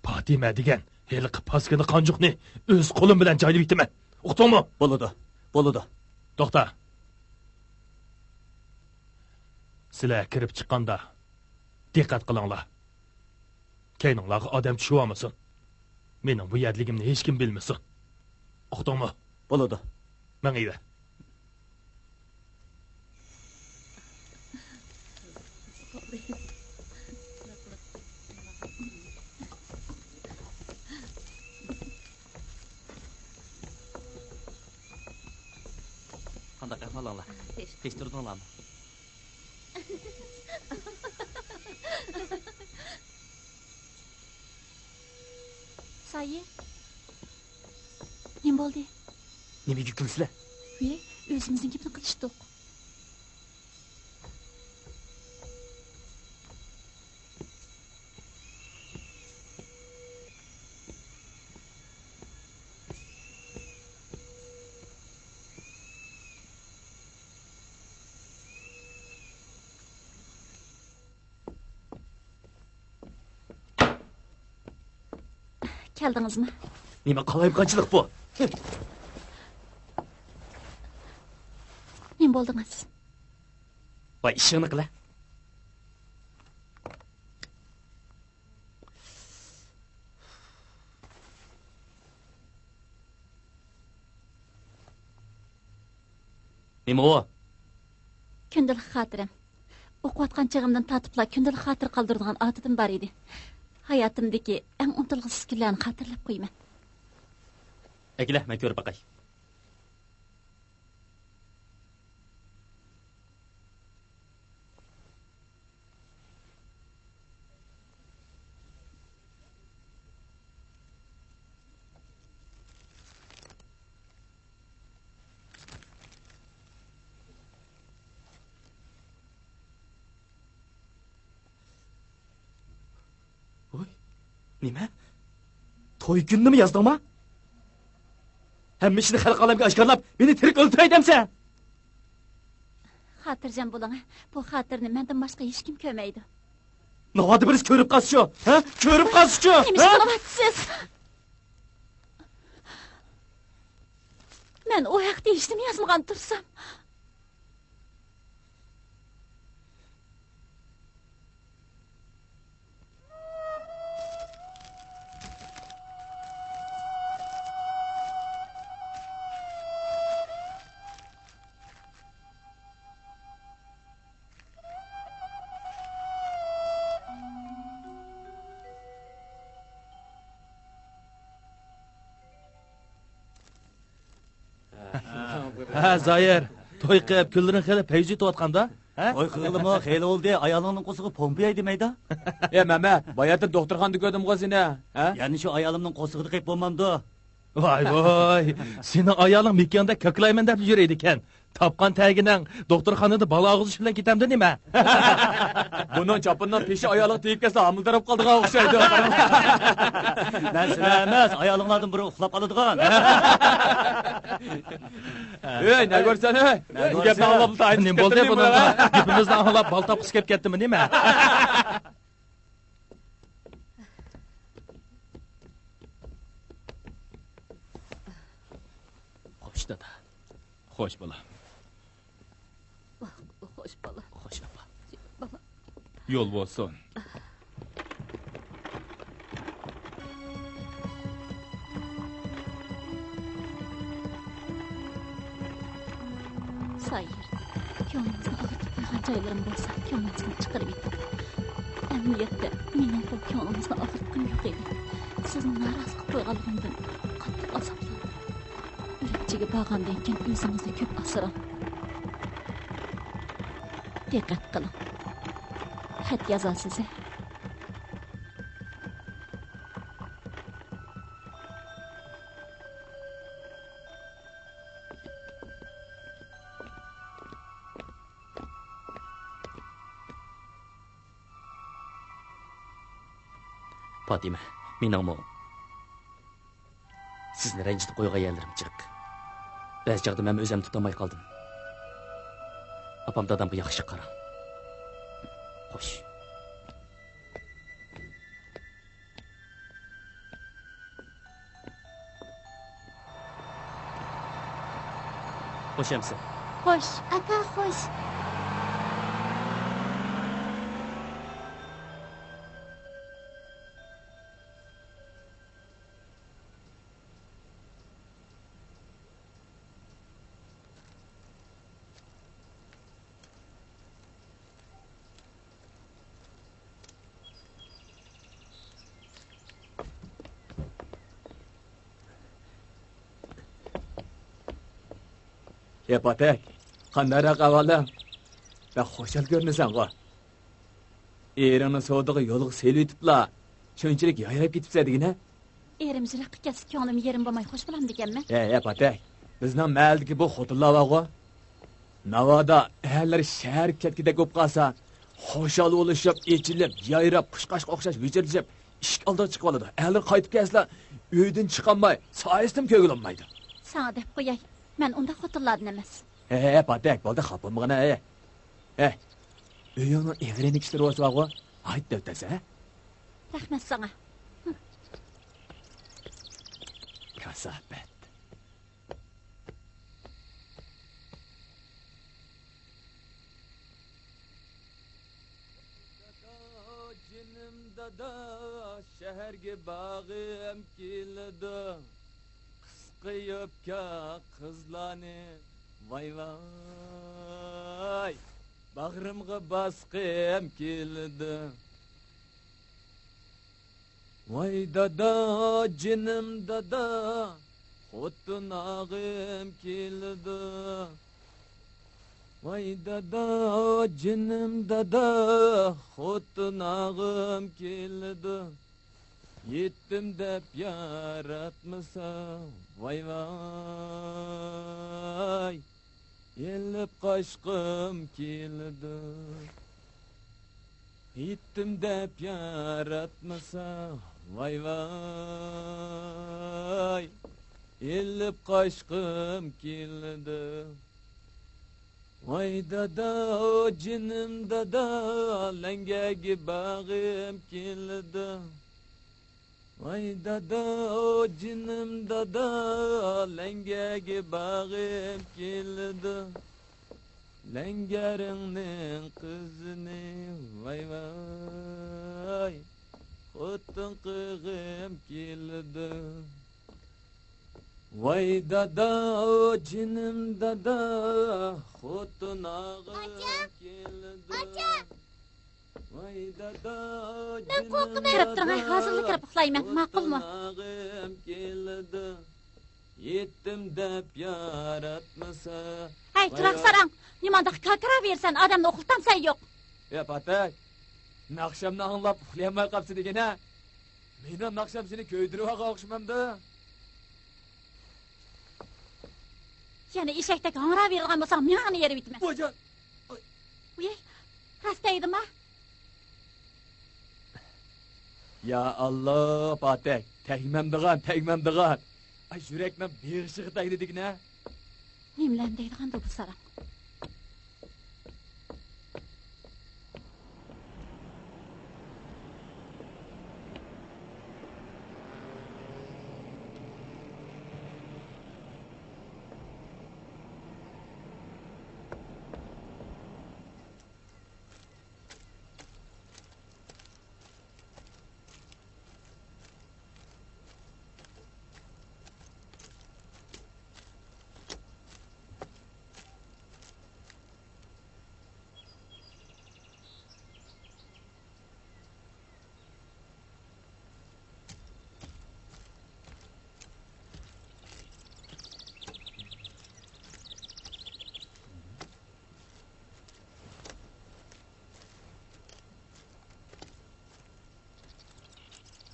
پاتىمە دېگەن ھېلىقى پاسكىنا قانجۇقنى ئۆز قولۇم بىلەن جايلاپ ئېتىمەن. ئۇقتۇڭمۇ؟ بولىدۇ، بولىدۇ. توختا. سىلەر كىرىپ چىققاندا دىققەت قىلىڭلار. كەينىڭلارغا ئادەم چۈشۈۋالمىسۇن. مېنىڭ بۇ يەردىلىكىمنى ھېچكىم بىلمىسۇن. ئۇقتۇڭمۇ؟ بولىدۇ. مېڭىۋەر. قانداق ئەھۋالىڭلار؟ تىنچ تۇردۇڭلارمۇ؟ سايى، نېمە بولدى؟ نېمىگە كۈلىسىلەر؟ ۋى، ئۆزىمىزنىڭ گېپىنى قىلىشتۇق. كەلدىڭىزمۇ؟ نېمە قالايمىقانچىلىق بۇ؟ نېمە بولدىڭىز؟ ۋاي، ئىشىڭنى قىلە. نېمە ئۇ؟ كۈندىلىك خاتىرەم. ئوقۇۋاتقان چېغىمدىن تارتىپلا كۈندىلىك خاتىرە قالدۇرىدىغان ئادىتىم بار ئىدى. ھاياتىمدىكى ئەڭ ئۇنتۇلغۇسىز كۈنلەرنى خاتىرىلەپ قويىمەن. ئەكېلە، مەن كۆرۈپ باقاي. ۋوي، نېمە؟ توي كۈنىنىمۇ يازدىڭما؟ ھەممە ئىشنى خەلق ئالەمگە ئاشكارىلاپ، مېنى تىرىك ئۆلتۈرەي دەمسەن؟ خاتىرجەم بولۇڭ، بۇ خاتىرىنى مەندىن باشقا ھېچكىم كۆرمەيدۇ. ناۋادا بىرسى كۆرۈپ قالسىچۇ، ھە؟ كۆرۈپ قالسىچۇ، نېمە ھە؟ ئىش قىلىۋاتىسىز؟ مەن ئۇ ھەقتە ھېچنېمە يازمىغان تۇرسام. ھە، زايىر، توي قىلىپ، كۈنلىرىڭ خېلى پەيزى يېتىۋاتقاندا، ھە؟ توي قىلغىلىمۇ خېلى بولدى، ئايالىڭنىڭ قورسىقى پومپىياي دېمەيدۇ. ئە، مەمەت، باياتىن دوختۇرخانىدا كۆردۈمغۇ سېنى، ھە؟ يەنە شۇ ئايالىمنىڭ قورسىقىدا قېلىپ بولمامدۇ؟ ۋاي، ۋاي، سېنىڭ ئايالىڭ مېكىياڭدا كاكىلايمەن دەپ يۈرىدىكەن. تاپقان تەگىنىڭ دوختۇرخانىدا بالا ئاغزىسى بىلەن كېتەمدۇ نېمە؟ بۇنىڭ چاپىنىنىڭ پېشى ئايالىغا تېگىپ كەتسە، ھامىلىدار بولۇپ قالىدىغان ئوخشايدۇ. مەن سىلەر ئەمەس، ئايالىڭلاردىن بىرى ئۇخلاپ قالىدىغان. ئەي، نە كۆرسەن، ئەي؟ نە گەپنى كۆرسەن؟ ئاڭلاپلا تايىنچىق نېمە بولدى كەتتىم بۇنىڭغا؟ گېپىمىزنى ئاڭلاپ، بال تاپقۇسى كەپ كەتتىمۇ نېمە؟ خوش، دادا. خوش، بالام. خوش، بالا. خوش، ئاپا. بالا. يول بولسۇن. سايىر، كۆڭلىمىزنى ئاغرىتىپ قويغان جايلىرىم بولسا، كۆڭلىمىزنى چىقىرىۋېتىڭ. ئەمەلىيەتتە، مېنىڭ بۇ كۆڭلىمىزنى ئاغرىتقۇم يوق ئىدى. سىزنى نارازى قىلىپ قويغانلىقىمدىن قاتتىق ئازابلاندىم. ئۈرۈمچىگە بارغاندىن كېيىن ئۆزىڭىزنى كۆپ ئاسراڭ. دىققەت قىلىڭ. خەت يازاسىز، ھە؟ پاتىمە، مېنىڭمۇ سىزنى رەنجىتىپ قويغان يەرلىرىم جىق. بەزى چاغدا مەنمۇ ئۆزۈمنى تۇتالماي قالدىم. ئاپام، دادامغا ياخشى قاراڭ. خوش. خوش ئەمىسە. خوش، ئاكا، خوش. يا پاتەك، قانداقراق ئەھۋالىڭ؟ بەك خۇشال كۆرۈنىسەنغۇ. ئېرىڭنى سودىغا يولغا سېلىۋېتىپلا، شۇنچىلىك يايراپ كېتىپسەن دېگىنە؟ ئېرىم يىراققا كەتسە، كۆڭلۈم يېرىم بولماي خوش بولامدىكەنمەن؟ ھە، ھە، پاتەك، بىزنىڭ مەھەللىدىكى بۇ خوتۇنلار بارغۇ، ناۋادا ئەرلىرى شەھەرگە كەتكۈدەك بولۇپ قالسا، خۇشال بولۇشۇپ، ئېچىلىپ، يايراپ، قۇشقاچقا ئوخشاش ۋىچىرلىشىپ، ئىشىك ئالدىغا چىقىۋالىدۇ. ئەرلىرى قايتىپ كەلسىلا، ئۆيدىن چىقالماي، سايىسىدىنمۇ كۆرگىلى بولمايدۇ. ساڭا دەپ قوياي، مەن ئۇنداق خوتۇنلاردىن ئەمەس. ھە، ھە، پاتەك، بولدى، خاپا بولمىغىن، ھە. ھە، ئۆيۈڭنىڭ ئېغىر يېنىك ئىشلىرى بولسا بارغۇ، ھايت دەۋەتسە، ھە؟ رەھمەت ساڭا. كاساپەت. دادا، جېنىم دادا، شەھەرگە بارغۇم كېلىدۇ. قىسقا يوپكا قىزلارنى، ۋاي ۋاي، باغرىمغا باسقۇم كېلىدۇ. ۋاي دادا، جېنىم دادا، خوتۇن ئالغۇم كېلىدۇ. ۋاي دادا، جېنىم دادا، خوتۇن ئالغۇم كېلىدۇ. يېتىم دەپ ياراتمىسا، ۋاي ۋاي، ئېلىپ قاچقۇم كېلىدۇ. يېتىم دەپ ياراتمىسا، ۋاي ۋاي، ئېلىپ قاچقۇم كېلىدۇ. ۋاي دادا، جېنىم دادا، لەڭگەرگە بارغۇم كېلىدۇ. ۋاي دادا، جېنىم دادا، لەڭگەرگە بارغۇم كېلىدۇ. لەڭگەرنىڭ قىزىنى، ۋاي ۋاي، خوتۇن قىلغۇم كېلىدۇ. ۋاي دادا، جېنىم دادا، خوتۇن ئالغۇم كېلىدۇ. ئاچا! ۋاي دادا، مەن قورقىمەن. كىرىپ تۇرۇڭ، ھازىرلا كىرىپ ئۇخلايمەن، ماقۇلمۇ؟ يېتىم دەپ ياراتمىسا. ھەي، تۇراق ساراڭ! نېمانداق كاكىراۋېرىسەن، ئادەمنى ئۇخلىتامسەن يوق. يا پاتەك، ناخشامنى ئاڭلاپ ئۇخلىيالماي قاپسەن دېگىنە. مېنىڭ ناخشام سېنى كۆيدۈرۈۋالغان ئوخشىمامدۇ؟ يەنە ئېشەكتەك ھاڭراۋېرىدىغان بولساڭ، مېڭەڭنى يېرىۋېتىمەن. ۋايجان! ۋىي، راست دەيدىما؟ يا ئاللا، پاتەك، تەگمەمدىغان، تەگمەمدىغان. ئاي، يۈرەكنىڭ بېغىشىغا تەگدى دېگىنە. نېمىلەرنى دەيدىغاندۇ بۇ ساراڭ؟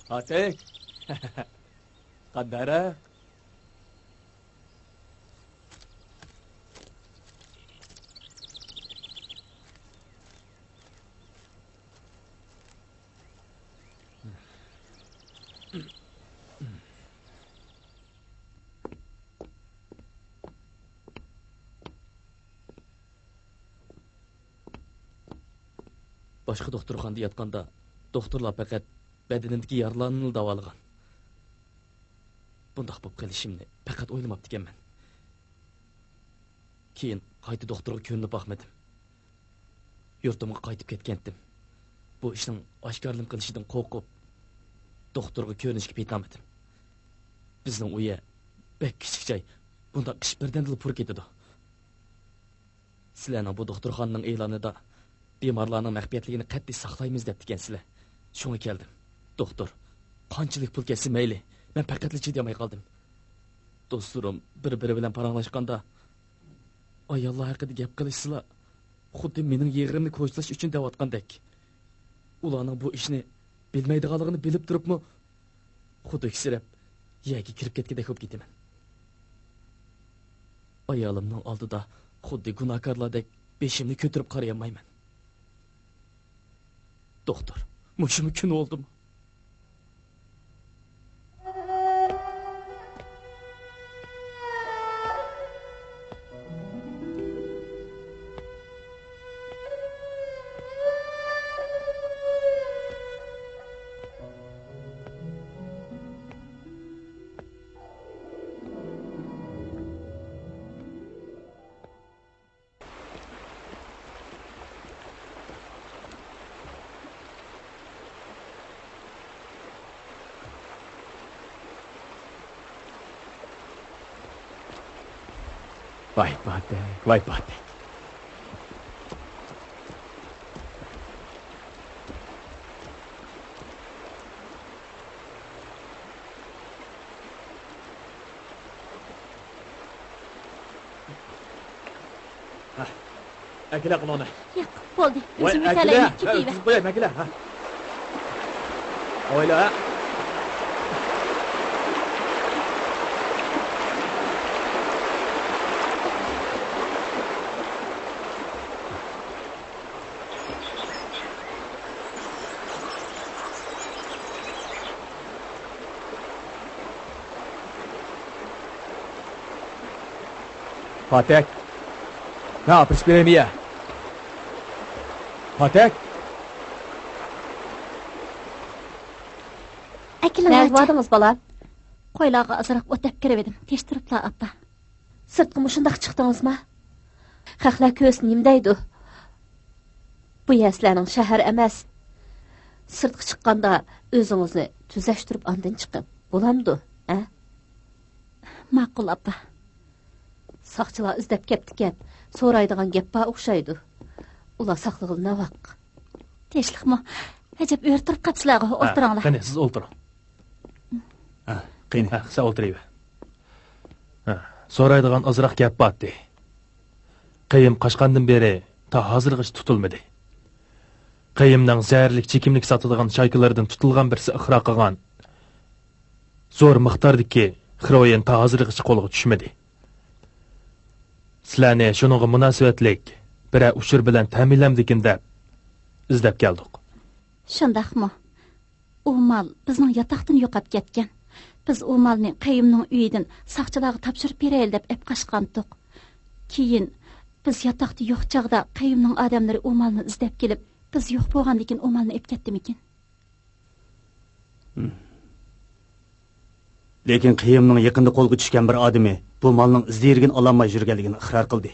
پاتەك! قانداقراق؟ باشقا دوختۇرخانىدا ياتقاندا، دوختۇرلار پەقەت بەدىنىمدىكى يارىلارنىلا داۋالىغان. بۇنداق بولۇپ قېلىشىمنى پەقەت ئويلىماپتىكەنمەن. كېيىن قايتا دوختۇرغا كۆرۈنۈپ باقمىدىم. يۇرتۇمغا قايتىپ كەتكەنتىم. بۇ ئىشنىڭ ئاشكارىلىنىپ قېلىشىدىن قورقۇپ، دوختۇرغا كۆرۈنۈشكە پېتىنالمىدىم. بىزنىڭ ئۇ يەر بەك كىچىك جاي، بۇنداق ئىش بىردەمدىلا پۇر كېتىدۇ. سىلەرنىڭ بۇ دوختۇرخانىنىڭ ئېلانىدا بىمارلارنىڭ مەخپىيەتلىكىنى قەتئىي ساقلايمىز دەپتىكەنسىلەر. شۇڭا كەلدىم. دوختۇر، قانچىلىك پۇل كەتسە مەيلى، مەن پەقەتلا چىدىيالماي قالدىم. دوستلىرىم بىر-بىرى بىلەن پاراڭلاشقاندا، ئاياللار ھەققىدە گەپ قىلىشسىلا، خۇددى مېنىڭ يىغىرىمنى كوچىلاش ئۈچۈن دەۋاتقاندەك. ئۇلارنىڭ بۇ ئىشنى بىلمەيدىغانلىقىنى بىلىپ تۇرۇپمۇ، خۇدۈكسىرەپ، يەرگە كىرىپ كەتكۈدەك بولۇپ كېتىمەن. ئايالىمنىڭ ئالدىدا خۇددى گۇناھكارلاردەك بېشىمنى كۆتۈرۈپ قارىيالمايمەن. دوختۇر، مۇشۇمۇ كۈن بولدىمۇ؟ ۋاي پاتەك، ۋاي پاتەك. ھە. ئەكېلە قۇلۇڭنى. ياق، بولدى. ۋاي، ئۆزۈم ئەكېلە. يۆتەلەيمەن، ھە، كېتىۋەر. ئۆتكۈزۈپ قوياي، ئەكېلە، ھە. ئاۋايلا، ھە. پاتەك، مەن ئاپىرىشىپ بېرەيمۇ يە؟ پاتەك! ئەكېلىڭ، نەگە راجا. باردىڭىز، بالام؟ قويلارغا ئازراق ئوت ئەپ كىرىۋىدىم، تىرىشتۇرۇپلا ئاپا. سىرتقا مۇشۇنداق چىقتىڭىزما؟ خەقلەر كۆرسە نېمە دەيدۇ؟ بۇ يەر سىلەرنىڭ شەھەر ئەمەس. سىرتقا چىققاندا ئۆزىڭىزنى تۈزەشتۈرۈپ ئاندىن چىقىڭ. بولامدۇ، ھە؟ ماقۇل، ئاپا. ساقچىلار ئىزدەپ كەپتىكەن، سورايدىغان گەپ بار ئوخشايدۇ. ئۇلار ساقلىغىلى ناۋاق. تىنچلىقمۇ؟ ئەجەب ئۆرە تۇرۇپ قاپسىلەرغۇ، ھە، ئولتۇرۇڭلار. قېنى، سىز ئولتۇرۇڭ. ھە، قېنى. ھە، سەن ئولتۇرۇۋەر. سورايدىغان ئازراق گەپ بارتى. قېيىم قاچقاندىن بېرى تا ھازىرغىچە تۇتۇلمىدى. قېيىمنىڭ زەھەرلىك چېكىملىك ساتىدىغان شايكىلىرىدىن تۇتۇلغان بىرسى ئىقرار قىلغان زور مىقداردىكى خېروئىن تا ھازىرغىچە قولغا چۈشمىدى. سىلەرنى شۇنىڭغا مۇناسىۋەتلىك بىرەر ئۇچۇر بىلەن تەمىنلەمدىكىن دەپ ئىزدەپ كەلدۇق. شۇنداقمۇ؟ ئۇ مال بىزنىڭ ياتاقتىن يوقاپ كەتكەن. بىز ئۇ مالنى قېيۇمنىڭ ئۆيىدىن ساقچىلارغا تاپشۇرۇپ بېرەيلى دەپ ئەپ قاچقانتۇق. كېيىن بىز ياتاقتا يوق چاغدا قېيۇمنىڭ ئادەملىرى ئۇ مالنى ئىزدەپ كېلىپ، بىز يوق بولغاندىكىن ئۇ مالنى ئەپ كەتتىمىكىن؟ لېكىن قېيۇمنىڭ يېقىندا قولغا چۈشكەن بىر ئادىمى بۇ مالنىڭ ئىز-دېرىكىنى ئالالماي يۈرگەنلىكىنى ئىقرار قىلدى.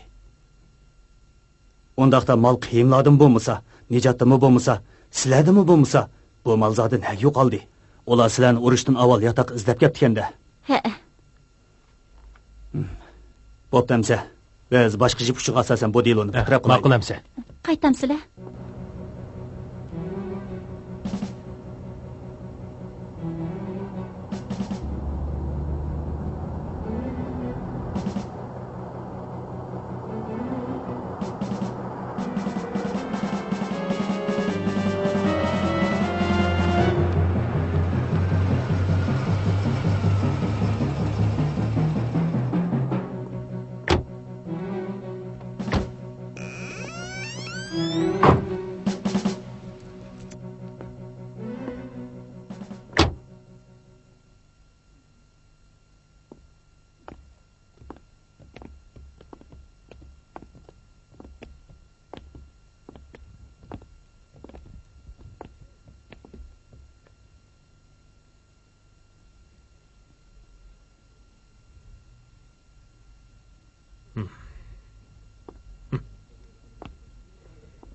ئۇنداقتا مال قېيۇملاردىمۇ بولمىسا، نىجاتتىمۇ بولمىسا، سىلەردىمۇ بولمىسا، بۇ مال زادى نەگە يوقالدى؟ ئۇلار سىلەرنى ئۇرۇشتىن ئاۋۋال ياتاققا ئىزدەپ كەپتىكەن-دە. ھەئە. بوپتۇ ئەمسە. بىز باشقا جىپ ئۇچىغا ئاساسەن بۇ دېلونى پەترەپ قىلايلى. ماقۇل ئەمسە. قايتامسىلەر؟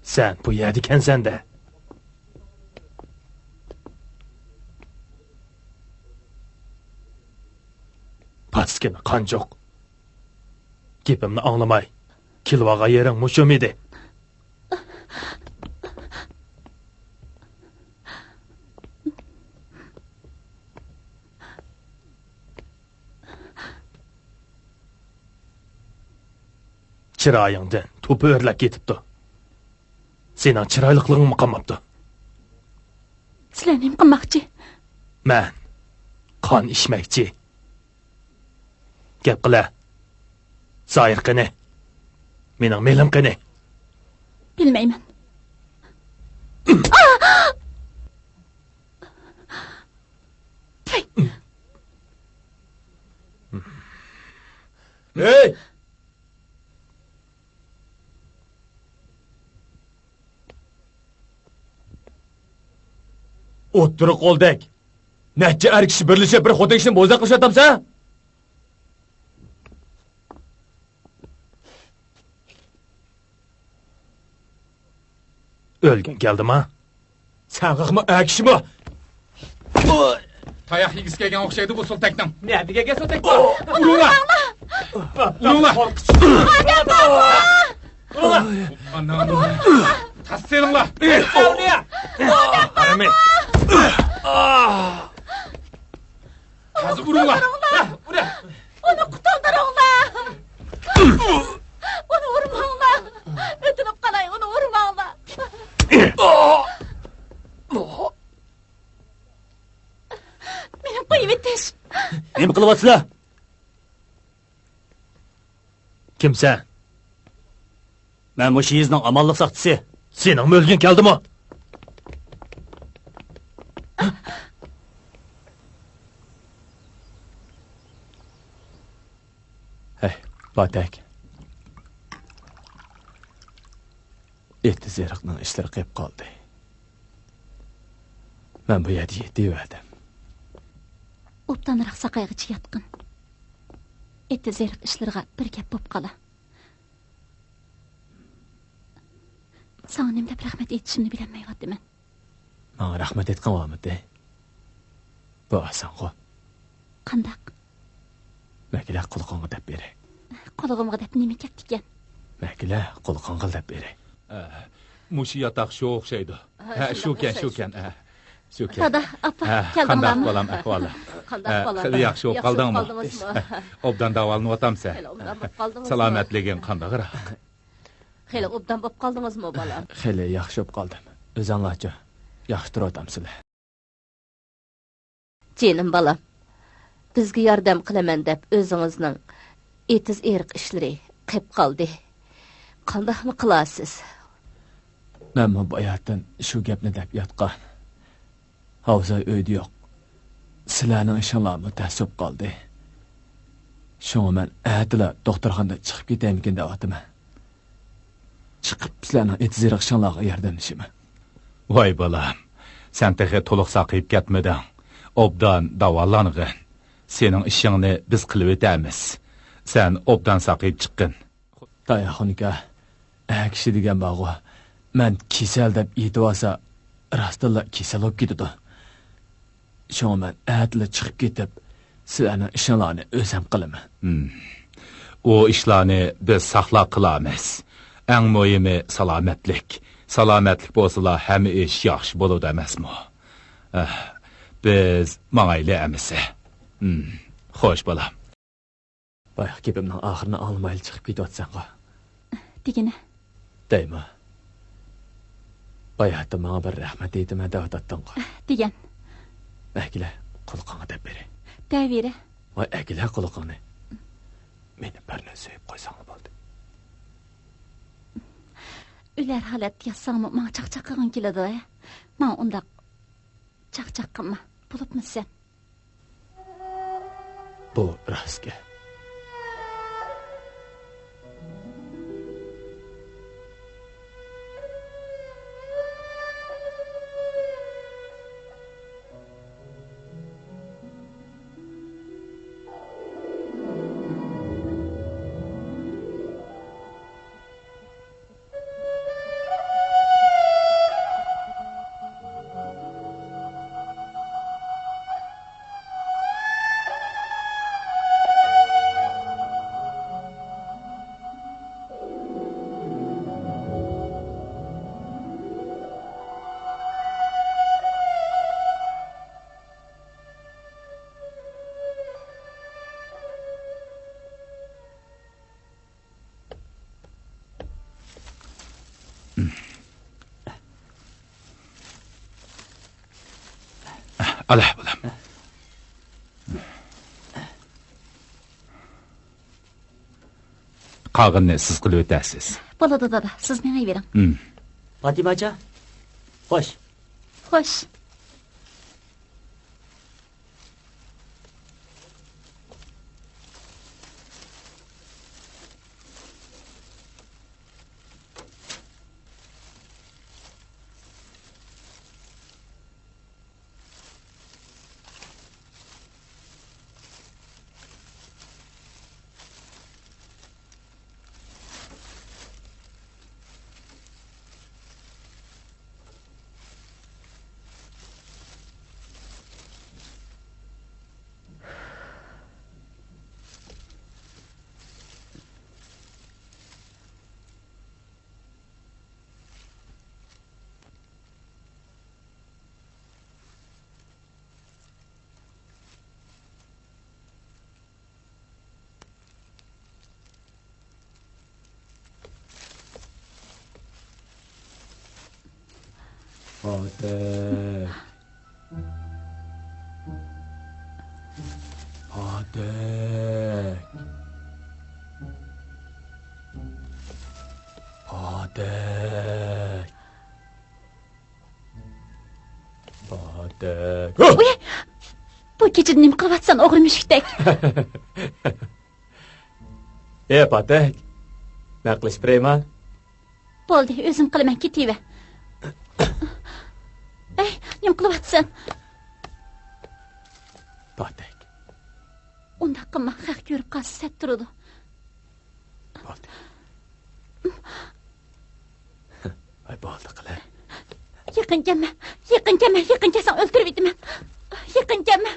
سەن بۇ يەردىكەنسەن-دە. پاسكىنا قانجۇق. گېپىمنى ئاڭلىماي، كېلىۋالغان يېرىڭ مۇشۇمىدى؟ چىرايىڭدىن توپا ئۆرلەپ كېتىپتۇ. سېنىڭ چىرايلىقلىقىڭمۇ قالماپتۇ. سىلەر نېمە قىلماقچى؟ مەن قان ئىچمەكچى. گەپ قىلە. زاھىر قېنى؟ مېنىڭ مېلىم قېنى؟ بىلمەيمەن. ھەي! ئوتتۇرا قولدەك نەچچە ئەر كىشى بىرلىشىپ بىر خوتۇن كىشىنى بوزەك قىلىشىۋاتامسەن؟ ئۆلگۈڭ كەلدىما؟ سەن قاقما ئەر كىشىمۇ؟ تاياق يېگۈسى كەلگەن ئوخشايدۇ بۇ سولتەكنىڭ. نەدە كەلگەن سولتەك بۇ؟ ئۇرۇڭلار! ئۇرۇڭلار! ئادەم بارمۇ؟ ئۇرۇڭلار! تاس سېلىڭلار! ھەرىمى! تازا ئۇرۇڭلار! ئۇرۇڭلار! ئۇنى قۇتۇلدۇرۇڭلار! ئۇنى ئۇرماڭلار! ئۆتۈنۈپ قالاي، ئۇنى ئۇرماڭلار! مېنى قويۇۋېتىش! نېمە قىلىۋاتىسىلەر؟ كىمسەن؟ مەن مۇشۇ يېزىنىڭ ئامانلىق ساقچىسى. سېنىڭمۇ ئۆلگۈڭ كەلدىمۇ؟ ھەي، باتەك. ئېتىز-ئېرىقنىڭ ئىشلىرى قېپ قالدى. مەن بۇ يەردە يېتىۋەردىم. ئوبدانراق ساقايغىچە ياتقىن. ئېتىز-ئېرىق ئىشلىرىغا بىر گەپ بوپ قالا. ساڭا نېمە دەپ رەھمەت ئېيتىشىمنى بىلەلمەيۋاتىمەن. ماڭا رەھمەت ئېيتقىن ۋامىتى. بۇ ئاسانغۇ. قانداق؟ مەكىلە قۇلىقىڭغا دەپ بېرەي. قۇلىقىمغا دەپ نېمە كەپتىكەن؟ مەكىلە قۇلىقىڭغا دەپ بېرەي. ئە، مۇشۇ ياتاق شۇ ئوخشايدۇ. ھە، ھە، شۇنداق شۇكەن، ئوخشايدۇ، شۇكەن، شۇكەن. ھە. سۈكۈت. دادا، ئاپا، ھە، كەلدىڭلارمۇ؟ قانداق بالام ئەھۋالى؟ قانداق ھە، بالام؟ خېلى ياخشى بولۇپ قالدىڭمۇ؟ ياخشى بولۇپ قالدىڭىزمۇ؟ ئوبدان داۋالىنىۋاتامسەن؟ خېلى ئوبدان بولۇپ قالدىڭىزمۇ؟ سالامەتلىكىڭ قانداقراق؟ خېلى ئوبدان بولۇپ قالدىڭىزمۇ، بالام؟ خېلى ياخشى بولۇپ قالدىم. ئۆزۈڭلارچۇ؟ ياخشى تۇرۇۋاتامسىلەر؟ جېنىم بالام، بىزگە ياردەم قىلىمەن دەپ ئۆزىڭىزنىڭ ئېتىز-ئېرىق ئىشلىرى قېپ قالدى. قانداقمۇ قىلارسىز؟ مەنمۇ باياتىن شۇ گەپنى دەپ ياتقان. ھاۋزاي ئۆيدە يوق. سىلەرنىڭ ئىشىڭلارمۇ تەس بولۇپ قالدى. شۇڭا مەن ئەتىلا دوختۇرخانىدىن چىقىپ كېتەيمىكىن دەۋاتىمەن. چىقىپ سىلەرنىڭ ئېتىز-ئېرىق ئىشىڭلارغا ياردەملىشىمەن. ۋاي بالام، سەن تېخى تولۇق ساقىيىپ كەتمىدىڭ. ئوبدان داۋالانغىن. سېنىڭ ئىشىڭنى بىز قىلىۋېتەرمىز. سەن ئوبدان ساقىيىپ چىققىن. داياخۇنكا، ئەر كىشى دېگەن بارغۇ، مەن كېسەل دەپ ئېيتىۋالسا، راستتىنلا كېسەل بولۇپ كېتىدۇ. شۇڭا مەن ئەتىلا چىقىپ كېتىپ، سىلەرنىڭ ئىشىڭلارنى ئۆزۈم قىلىمەن. ھىم. ئۇ ئىشلارنى بىز ساقلاپ قىلارمىز. ئەڭ مۇھىمى سالامەتلىك. سالامەتلىك بولسىلا، ھەممە ئىش ياخشى بولىدۇ ئەمەسمۇ؟ ئەھ، بىز ماڭايلى ئەمىسە. ھىم. خوش، بالام. باياقى گېپىمنىڭ ئاخىرىنى ئاڭلىمايلا چىقىپ كېتىۋاتىسەنغۇ. دېگىنە؟ دەيمۇ؟ باياتىن ماڭا بىر رەھمەت ئېيتىمەن دەۋاتاتتىڭغۇ. دېگەن. ئەكېلە، قۇلىقىڭغا دەپ بېرەي. دەۋېرە. ۋاي، ئەكېلە قۇلىقىڭنى. مېنى بىرنى سۆيۈپ قويساڭلا بولدى. ئۆلەر ھالەتتە ياتساڭمۇ ماڭا چاقچاق قىلغۇڭ كېلىدۇ، ھە؟ ماڭا ئۇنداق چاقچاق قىلما، بولۇپمۇ سەن. بۇ راست گەپ. ئالە، بالام. قالغىنىنى سىز قىلىۋېتەرسىز. بولىدۇ، دادا، سىز مېڭىۋېرىڭ. ھىم. پاتىماجان، خوش. خوش. پاتەك. پاتەك. پاتەك. پاتەك. ۋۇي! بۇ كېچىدە نېمە قىلىۋاتىسەن، ئوغرى مۈشۈكتەك؟ ئە، پاتەك. مەن قىلىشىپ بېرەيما؟ بولدى، ئۆزۈم قىلىمەن، كېتىۋەر. ئەي، نېمە قىلىۋاتىسەن؟ پاتەك. ئۇنداق قىلما، خەق كۆرۈپ قالسا سەت تۇرىدۇ. بولدى. ۋاي، بولدى قىلە. يېقىن كەلمە، يېقىن كەلمە، يېقىن كەلسەڭ ئۆلتۈرۈۋېتىمەن. يېقىن كەلمە.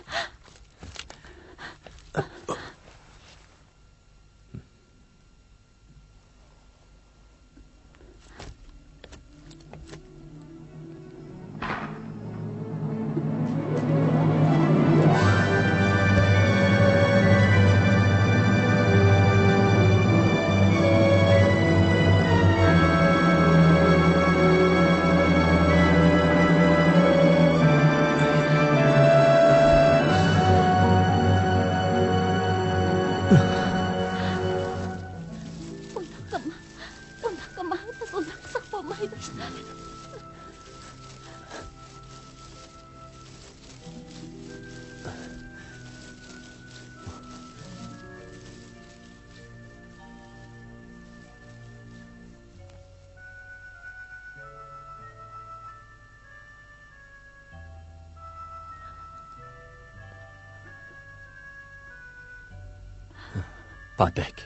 پاتەك،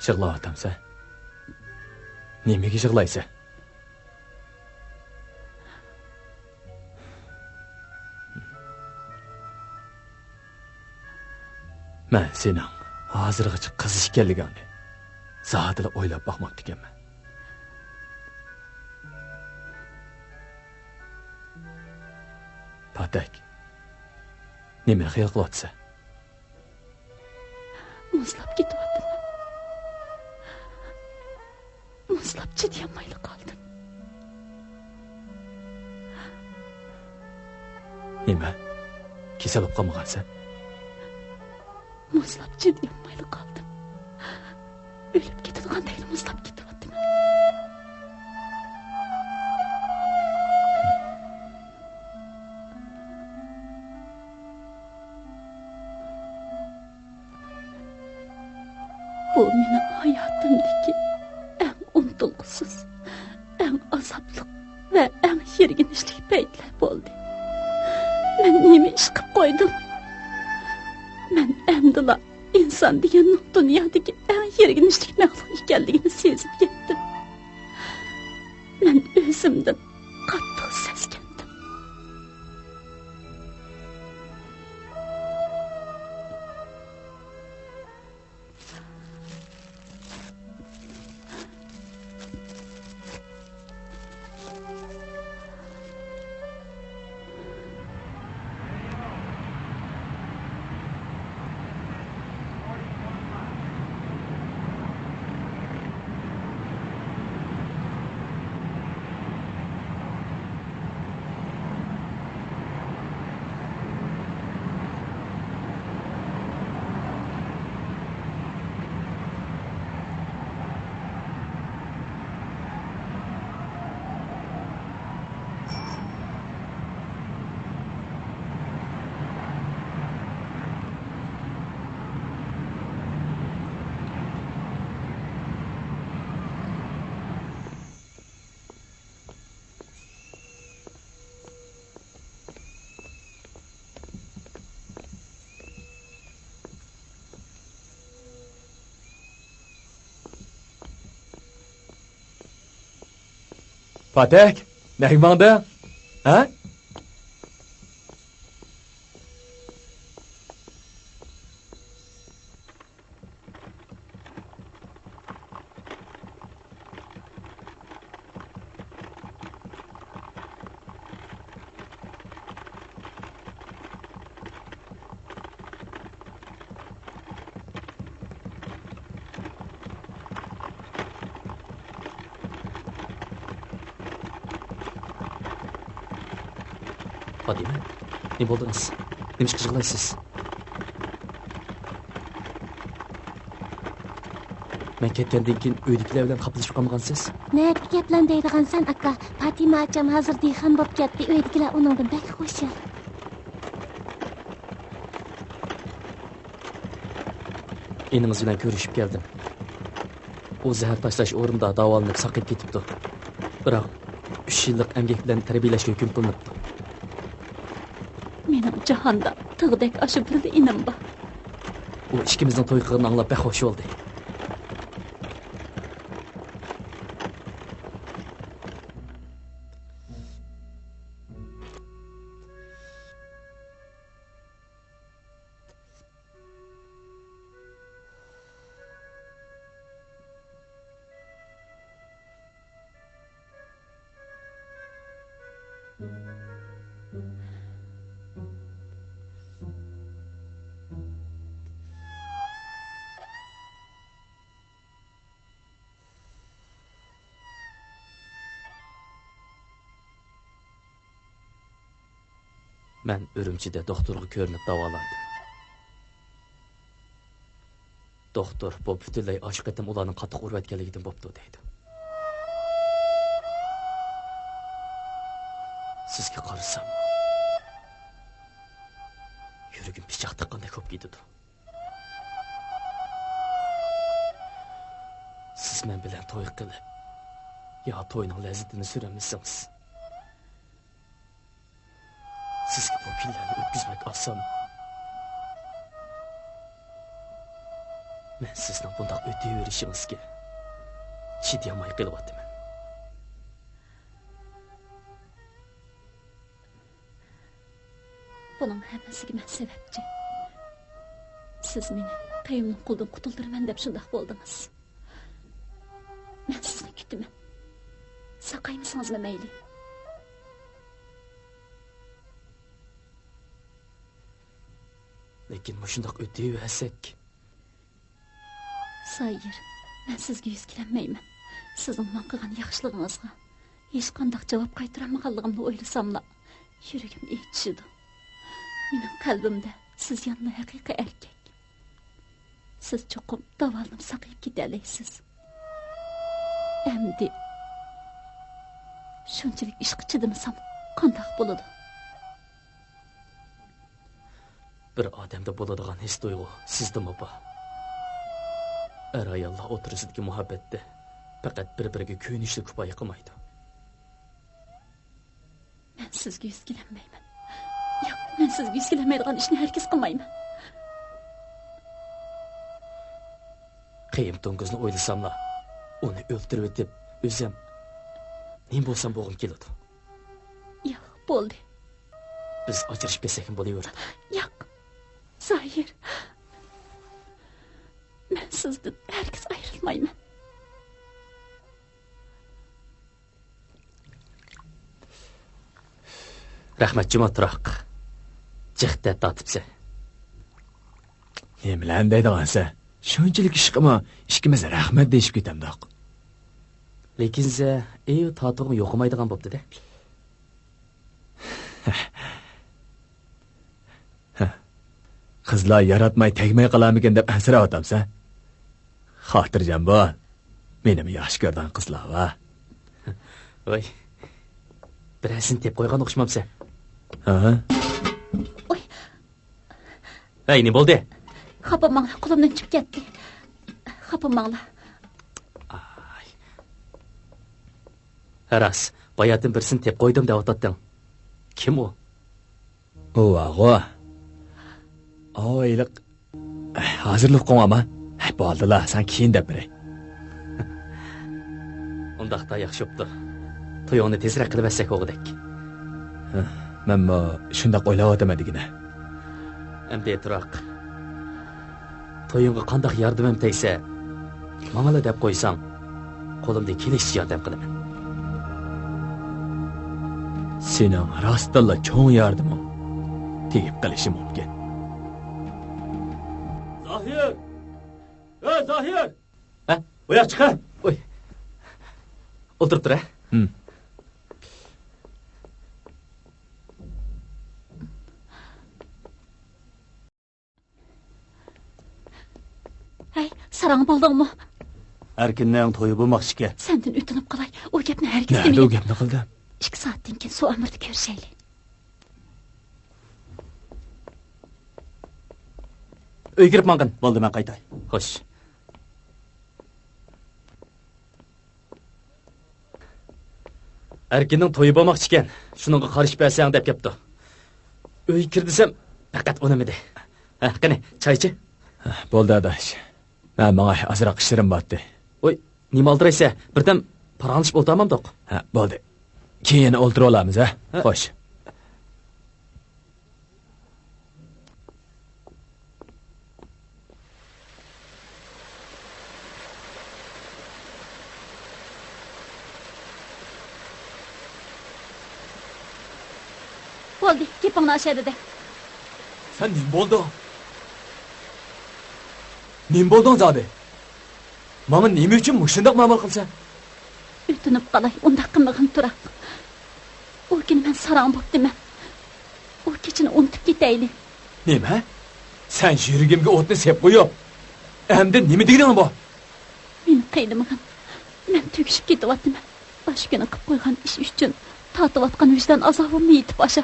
يىغلاۋاتامسەن؟ نېمىگە يىغلايسەن؟ مەن سېنىڭ ھازىرغىچە قىز ئىكەنلىكىڭنى زادىلا ئويلاپ باقماپتىكەنمەن. پاتەك، نېمىنى خىيال قىلىۋاتىسەن؟ مۇزلاپ كېتىۋاتىمەن. مۇزلاپ چىدىيالمايلا قالدىم. نېمە؟ كېسەل بولۇپ قالمىغانسەن؟ مۇزلاپ چىدىيالمايلا قالدىم. ئۆلۈپ كېتىدىغاندەكلا مۇزلاپ كېتىۋاتىمەن. بۇ مېنىڭ ھاياتىمدىكى ئەڭ ئۇنتۇلغۇسىز، ئەڭ ئازابلىق ۋە ئەڭ يىرگىنچلىك پەيتلەر بولدى. مەن نېمە ئىش قىپ قويدۇم؟ مەن ئەمدىلا ئىنسان دېگەننىڭ دۇنيادىكى ئەڭ يىرگىنچلىك مەخلۇق ئىكەنلىكىنى سېزىپ يەتتىم. مەن ئۆزۈمدىن قاتتىق سەسكەندىم. پاتەك، نەگە ماڭدىڭ؟ ھە؟ پاتىمە، نېمە بولدىڭىز؟ نېمىشقا يىغلايسىز؟ مەن كەتكەندىن كېيىن ئۆيدىكىلەر بىلەن خاپىلىشىپ قالمىغانسىز؟ نەدە گەپلەن دەيدىغانسەن، ئاكا؟ پاتىمە ئاچام ھازىر دېھقان بوپ كەتتى، ئۆيدىكىلەر ئۇنىڭدىن بەك خۇشال. ئىنىڭىز بىلەن كۆرۈشۈپ كەلدىم. ئۇ زەھەر تاشلاش ئورنىدا داۋالىنىپ ساقىيىپ كېتىپتۇ. بىراق، ئۈچ يىللىق ئەمگەك بىلەن تەربىيەلەشكە ھۆكۈم قىلىنىپتۇ. مېنىڭ جاھاندا تىغدەك ئاشۇ بىرلا ئىنىم بار. ئۇ ئىككىمىزنىڭ توي قىلغىنىنى ئاڭلاپ بەك خۇش بولدى. مەن ئۈرۈمچىدە دوختۇرغا كۆرۈنۈپ داۋالاندىم. دوختۇر، بۇ پۈتۈنلەي ئاشۇ قېتىم ئۇلارنىڭ قاتتىق ئۇرۇۋەتكەنلىكىدىن بوپتۇ، دەيدۇ. سىزگە قارىسام، يۈرىكىم پىچاق تىققاندەك بولۇپ كېتىدۇ. سىز مەن بىلەن توي قىلىپ، يا توينىڭ لەززىتىنى سۈرەلمىسىڭىز، سىزگە بۇ كۈنلەرنى ئۆتكۈزمەك ئاسان. مەن سىزنىڭ بۇنداق ئۆتۈۋېرىشىڭىزگە چىدىيالماي قېلىۋاتىمەن. بۇنىڭ ھەممىسىگە مەن سەۋەبچى. سىز مېنى قېيۇمنىڭ قولىدىن قۇتۇلدۇرىمەن دەپ شۇنداق بولدىڭىز. مەن سىزنى كۈتىمەن. ساقايمىسىڭىزمۇ مەيلى. لېكىن مۇشۇنداق ئۆتۈۋەرسەك. زاھىر، مەن سىزگە يۈز كېلەلمەيمەن. سىزنىڭ ماڭا قىلغان ياخشىلىقىڭىزغا ھېچقانداق جاۋاب قايتۇرالمىغانلىقىمنى ئويلىساملا، يۈرىكىم ئېچىشىدۇ. مېنىڭ قەلبىمدە سىز يەنىلا ھەقىقىي ئەركەك. سىز چوقۇم داۋالىنىپ ساقىيىپ كېتەلەيسىز. ئەمدى شۇنچىلىك ئىشقا چىدىمىسام قانداق بولىدۇ؟ بىر ئادەمدە بولىدىغان ھېس-تۇيغۇ سىزدىمۇ بار. ئەر-ئاياللار ئوتتۇرىسىدىكى مۇھەببەتتە پەقەت بىر-بىرىگە كۆيۈنۈشلا كۇپايە قىلمايدۇ. مەن سىزگە يۈز كېلەلمەيمەن. ياق، مەن سىزگە يۈز كېلەلمەيدىغان ئىشنى ھەرگىز قىلمايمەن. قېيىم توڭگۇزنى ئويلىساملا، ئۇنى ئۆلتۈرۈۋېتىپ، ئۆزۈم نېمە بولسام بولغۇم كېلىدۇ. ياق، بولدى. بىز ئاجرىشىپ كەتسەكمۇ بولۇۋېرىدۇ. ياق، زاھىر. مەن سىزدىن ھەرگىز ئايرىلمايمەن. رەھمەت جۇما تۇراق. جىق دەرد تارتىپسەن. نېمىلەرنى دەيدىغانسەن؟ شۇنچىلىك ئىشقىمۇ ئىككىمىز رەھمەت دېيىشىپ كېتەمدۇق؟ لېكىن سەن ئېيۇ تارتۇقمۇ يوقىمايدىغان بوپتۇ-دە. قىزلار ياراتماي تەگمەي قالارمىكىن دەپ ئەنسىرەۋاتامسەن؟ خاتىرجەم بول. مېنىمۇ ياخشى كۆرىدىغان قىزلار بار. ۋاي، بىرەرسىنى تېپىپ قويغان ئوخشىمامسەن؟ ھە؟ ۋاي. ھەي، نېمە بولدى؟ خاپا بولماڭلار، قولۇمدىن چۈشۈپ كەتتى. خاپا بولماڭلار. ئاي. ھە راست، باياتىن بىرسىنى تېپىپ قويدۇم دەۋاتاتتىڭ. كىم ئۇ؟ ئۇ ئاغۇ. ئاۋۇ ھېلىق. ھازىرلاپ قويۇڭ ئاما. بولدىلا، ساڭا كېيىن دەپ بېرەي. ئۇنداقتا ياخشى بوپتۇ. تويۇڭنى تېزرەك قىلىۋەتسەك بولغۇدەك. مەنمۇ شۇنداق ئويلاۋاتىمەن دېگىنە. ئەمدى تۇراق. تويۇڭغا قانداق ياردىمىم تەگسە، ماڭىلا دەپ قويساڭ، قولۇمدىن كېلىشىچە ياردەم قىلىمەن. سېنىڭ راستتىنلا چوڭ ياردىمىڭ تېگىپ قېلىشى مۇمكىن. زاھىر! ئەي زاھىر! ھە؟ بۇياق چىقە! ئوي. ئولتۇرۇپ تۇر، ھە؟ ھىم. ھەي، ساراڭ بولدۇڭمۇ؟ ئەركىننىڭ تويى بولماقچىكەن. سەندىن ئۆتۈنۈپ قالاي، ئۇ گەپنى ھەرگىز دېمىگىن. نەدە ئۇ گەپنى قىلدىم؟ ئىككى سائەتتىن كېيىن سۇ ئامبىرىدا كۆرۈشەيلى. ئۆيگە كىرىپ ماڭغىن. بولدى، مەن قايتاي. خوش. ئەركىننىڭ تويى بولماقچىكەن، شۇنىڭغا قارىشىپ بەرسەڭ دەپ كەپتۇ. ئۆيگە كىر دېسەم، پەقەت ئۇنىمىدى. ھە، قېنى، چاي ئىچە. بولدى ئاداش، مەن ماڭاي، ئازراق ئىشلىرىم بارتتى. ۋوي، نېمە ئالدىرايسەن؟ بىردەم پاراڭلىشىپ ئولتۇرمامدۇق؟ ھە، بولدى. كېيىن ئولتۇرۇۋالارمىز، ھە؟ ھە. خوش. بولدى، گېپىڭنى ئاشۇ يەردە دە. سەن نېمە بولدۇڭ؟ نېمە بولدۇڭ زادى؟ ماڭا نېمە ئۈچۈن مۇشۇنداق مۇئامىلە قىلىسەن؟ ئۆتۈنۈپ قالاي، ئۇنداق قىلمىغىن تۇراق. ئۇ كۈنى مەن ساراڭ بوپتىمەن. ئۇ كېچىنى ئۇنتۇپ كېتەيلى. نېمە؟ سەن يۈرىكىمگە ئوتنى سېلىپ قويۇپ، ئەمدى نېمە دېگىنىڭ بۇ؟ مېنى قىينىمىغىن. مەن تۈگىشىپ كېتىۋاتىمەن. ئاشۇ كۈنى قىلىپ قويغان ئىش ئۈچۈن تارتىۋاتقان ۋىجدان ئازابىمنى يېتىپ ئاشا.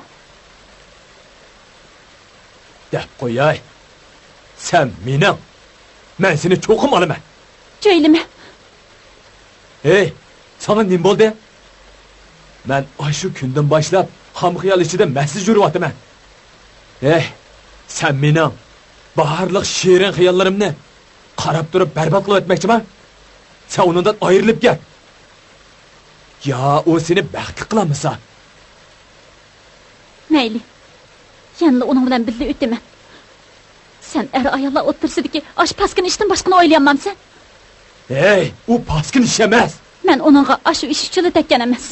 دەپ قوياي. سەن مېنىڭ. مەن سېنى چوقۇم ئالىمەن. جۆيلىمە. ھېي، ساڭا نېمە بولدى؟ مەن ئاشۇ كۈندىن باشلاپ خام خىيال ئىچىدە مەستە يۈرۈۋاتىمەن. ھېي، سەن مېنىڭ بارلىق شېرىن خىياللىرىمنى، قاراپ تۇرۇپ بەربات قىلىۋەتمەكچىما؟ سەن ئۇنىڭدىن ئايرىلىپ كەت. يا ئۇ سېنى بەختلىك قىلالمىسا؟ مەيلى. يەنىلا ئۇنىڭ بىلەن بىللە ئۆتىمەن. سەن ئەر-ئاياللار ئوتتۇرىسىدىكى ئاشۇ پاسكىنا ئىشتىن باشقىنى ئويلىيالمامسەن؟ ھەي، ئۇ پاسكىنا ئىش ئەمەس. مەن ئۇنىڭغا ئاشۇ ئىش ئۈچۈنلا تەگكەن ئەمەس.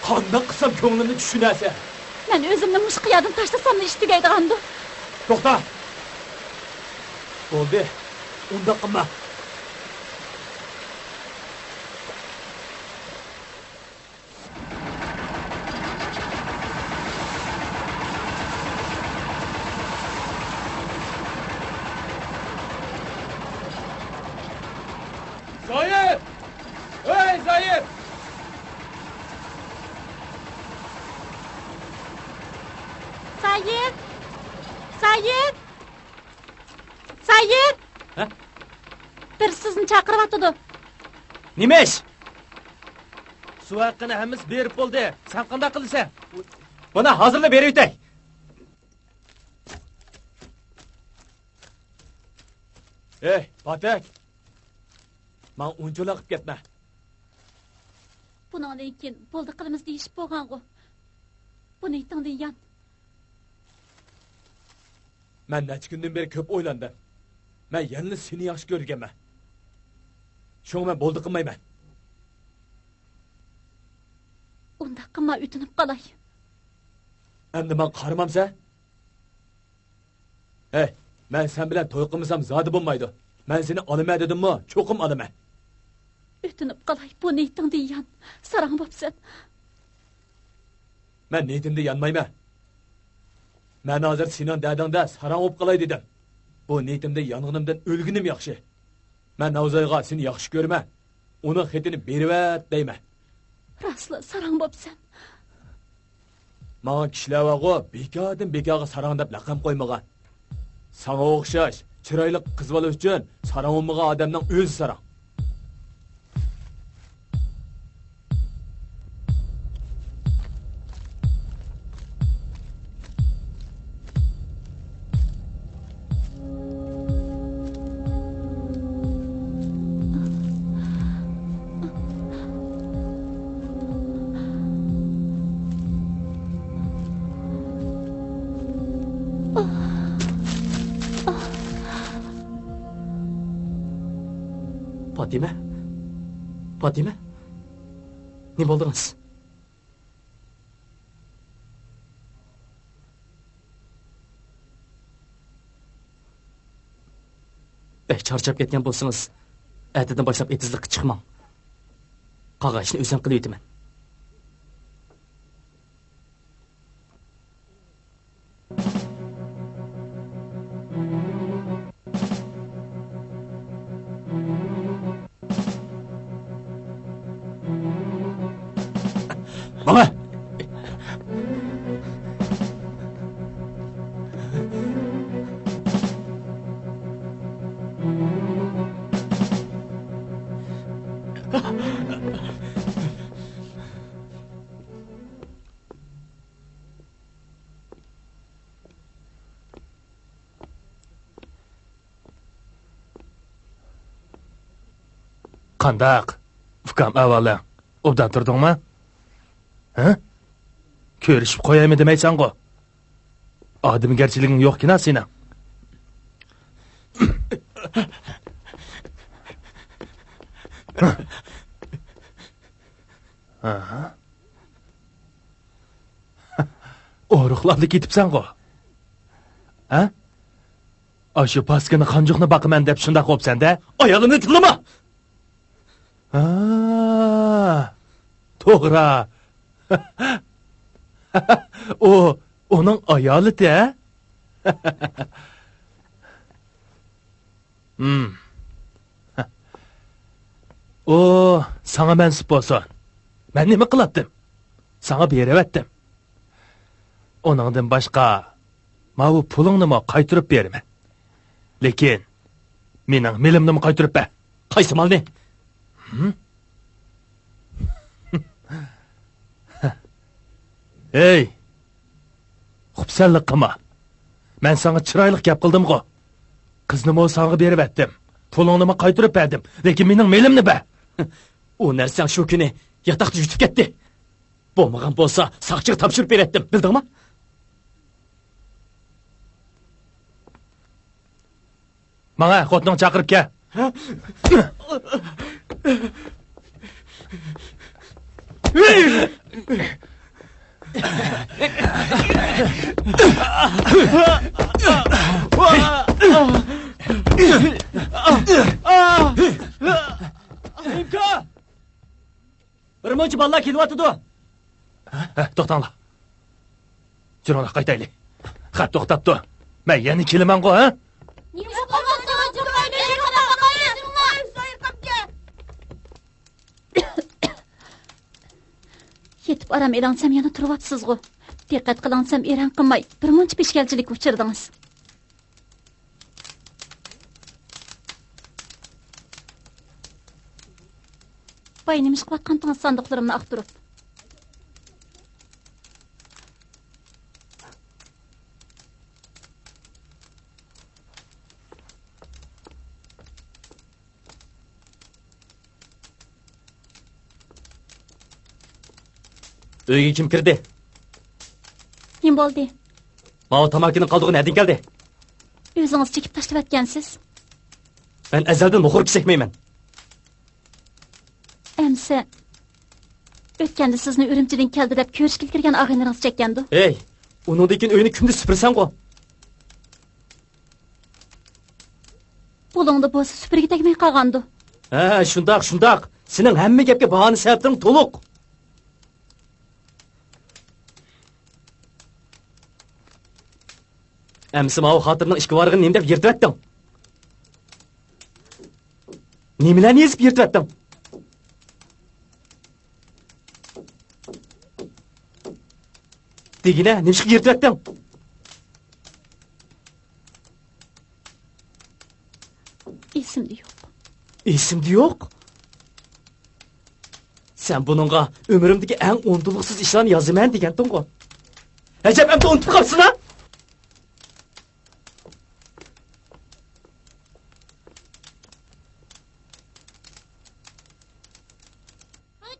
قانداق قىلسام كۆڭلۈمنى چۈشىنەرسەن؟ مەن ئۆزۈمنى مۇشۇ قىيادىن تاشلىساملا ئىش تۈگەيدىغاندۇ؟ توختا! بولدى، ئۇنداق قىلما. زاھىر! ھەي، زاھىر! زاھىر! زاھىر! زاھىر! ھە؟ بىرسى سىزنى چاقىرىۋاتىدۇ. نېمە ئىش؟ سۇ ھەققىنى ھەممىسى بېرىپ بولدى. سەن قانداق قىلىسەن؟ مانا، ھازىرلا بېرىۋېتەي. ئەي، پاتەك! ماڭا ئۇنچىۋالا قىپ كەتمە. بۇنىڭدىن كېيىن بولدى قىلىمىز دېيىشىپ بولغانغۇ. بۇ نىيىتىڭدىن يان. مەن نەچچە كۈندىن بېرى كۆپ ئويلاندىم. مەن يەنىلا سېنى ياخشى كۆرىدىكەنمەن. شۇڭا مەن بولدى قىلمايمەن. ئۇنداق قىلما، ئۆتۈنۈپ قالاي. ئەمدى ماڭا قارىمامسەن؟ ھەي، مەن سەن بىلەن توي قىلمىسام زادى بولمايدۇ. مەن سېنى ئالىمەن دېدىممۇ، چوقۇم ئالىمەن. ئۆتۈنۈپ قالاي، بۇ نىيىتىڭدىن يان. ساراڭ بوپسەن. مەن نىيىتىمدىن يانمايمەن. مەن ھازىر سېنىڭ دەردىڭدە ساراڭ بولۇپ قالاي دېدىم. بۇ نىيىتىمدىن يانغىنىمدىن ئۆلگىنىم ياخشى. مەن ناۋزايغا سېنى ياخشى كۆرىمەن. ئۇنىڭ خېتىنى بېرىۋەت دەيمەن. راستلا ساراڭ بوپسەن. ماڭا كىشىلەر بارغۇ، بىكاردىن بىكارغا ساراڭ دەپ لەقەم قويمىغان. ساڭا ئوخشاش چىرايلىق قىز بالا ئۈچۈن ساراڭ بولمىغان ئادەمنىڭ ئۆزى ساراڭ. پاتىمە؟ پاتىمە؟ نېمە بولدىڭىز؟ بەك چارچاپ كەتكەن بولسىڭىز، ئەتىدىن باشلاپ ئېتىزلىققا چىقماڭ. قالغان ئىشنى ئۆزۈم قىلىۋېتىمەن. ماڭە! قانداق، ئۇكام، ئەھۋالىڭ؟ ئوبدان تۇردۇڭمۇ؟ ھە؟ كۆرۈشۈپ قويايمۇ دېمەيسەنغۇ؟ ئادەمگەرچىلىكىڭ يوقكىنا سېنىڭ. ئاھا. ئورۇقلاپلا كېتىپسەنغۇ؟ ھە؟ ئاشۇ پاسكىنا قانجۇقنى باقىمەن دەپ شۇنداق بوپسەن-دە؟ ئايالىمنى تىللىما! ھا، توغرا. ئۇ، ئۇنىڭ ئايالىتى، ھە؟ ھىم. ئۇ ساڭا مەنسۇپ بولسۇن. مەن نېمە قىلاتتىم؟ ساڭا بېرىۋەتتىم. ئۇنىڭدىن باشقا، ماۋۇ پۇلۇڭنىمۇ قايتۇرۇپ بېرىمەن. لېكىن، مېنىڭ مېلىمنىمۇ قايتۇرۇپ بەر. قايسى مالنى؟ ھىم؟ ھەي! خۇپسەنلىك قىلما. مەن ساڭا چىرايلىق گەپ قىلدىمغۇ؟ قىزنىمۇ ساڭا بېرىۋەتتىم. پۇلۇڭنىمۇ قايتۇرۇپ بەردىم. لېكىن مېنىڭ مېلىمنى بەر. ئۇ نەرسەڭ شۇ كۈنى ياتاقتا يۈتۈپ كەتتى. بولمىغان بولسا ساقچىغا تاپشۇرۇپ بېرەتتىم. بىلدىڭمۇ؟ ماڭە، خوتۇنۇڭنى چاقىرىپ كەل. بىر مۇنچە بالىلار كېلىۋاتىدۇ. ھە، توختاڭلار. جۈرۈڭلار، قايتايلى. خەت توختاپتۇ. مەن يەنە كېلىمەنغۇ، ھە؟ يېتىپ ئارام ئېلىڭ دېسەم، يەنە تۇرۇۋاتىسىزغۇ. دىققەت قىلىڭ دېسەم، ئېرەن قىلماي، بىر مۇنچە پېشكەلچىلىككە ئۇچرىدىڭىز. باي، نېمە ئىش قىلىۋاتقانتىڭىز ساندۇقلىرىمنى ئاختۇرۇپ؟ ئۆيگە كىم كىردى؟ نېمە بولدى؟ ماۋۇ تاماكىنىڭ قالدۇقى نەدىن كەلدى؟ ئۆزىڭىز چېكىپ تاشلىۋەتكەنسىز. مەن ئەزەلدىن موخور كېسەكمەيمەن. ئەمىسە، ئۆتكەندە سىزنى ئۈرۈمچىدىن كەلدى دەپ كۆرۈشكىلى كىرگەن ئاغىنىلىرىڭىز چەككەندۇ؟ ھەي، ئۇنىڭدىن كېيىن ئۆينى كۈندۈز سۈپۈرىسەنغۇ؟ بۇلۇڭدا بولسا سۈپۈرگە تەگمەي قالغاندۇ؟ ھە، شۇنداق، شۇنداق. سېنىڭ ھەممە گەپكە باھانە سەۋەبلىرىڭ تولۇق. ئەمىسە ماۋۇ خاتىرىنىڭ ئىككى ۋارىقىنى نېمە دەپ يىرتىۋەتتىڭ؟ نېمىلەرنى يېزىپ يىرتىۋەتتىڭ؟ دېگىنە، نېمىشقا يىرتىۋەتتىڭ؟ ئېسىمدە يوق. ئېسىمدە يوق؟ سەن بۇنىڭغا ئۆمرۈمدىكى ئەڭ ئۇنتۇلغۇسىز ئىشلارنى يازىمەن دېگەنتىڭغۇ؟ ئەجەب، ئەمدى ئۇنتۇپ قاپسىلا؟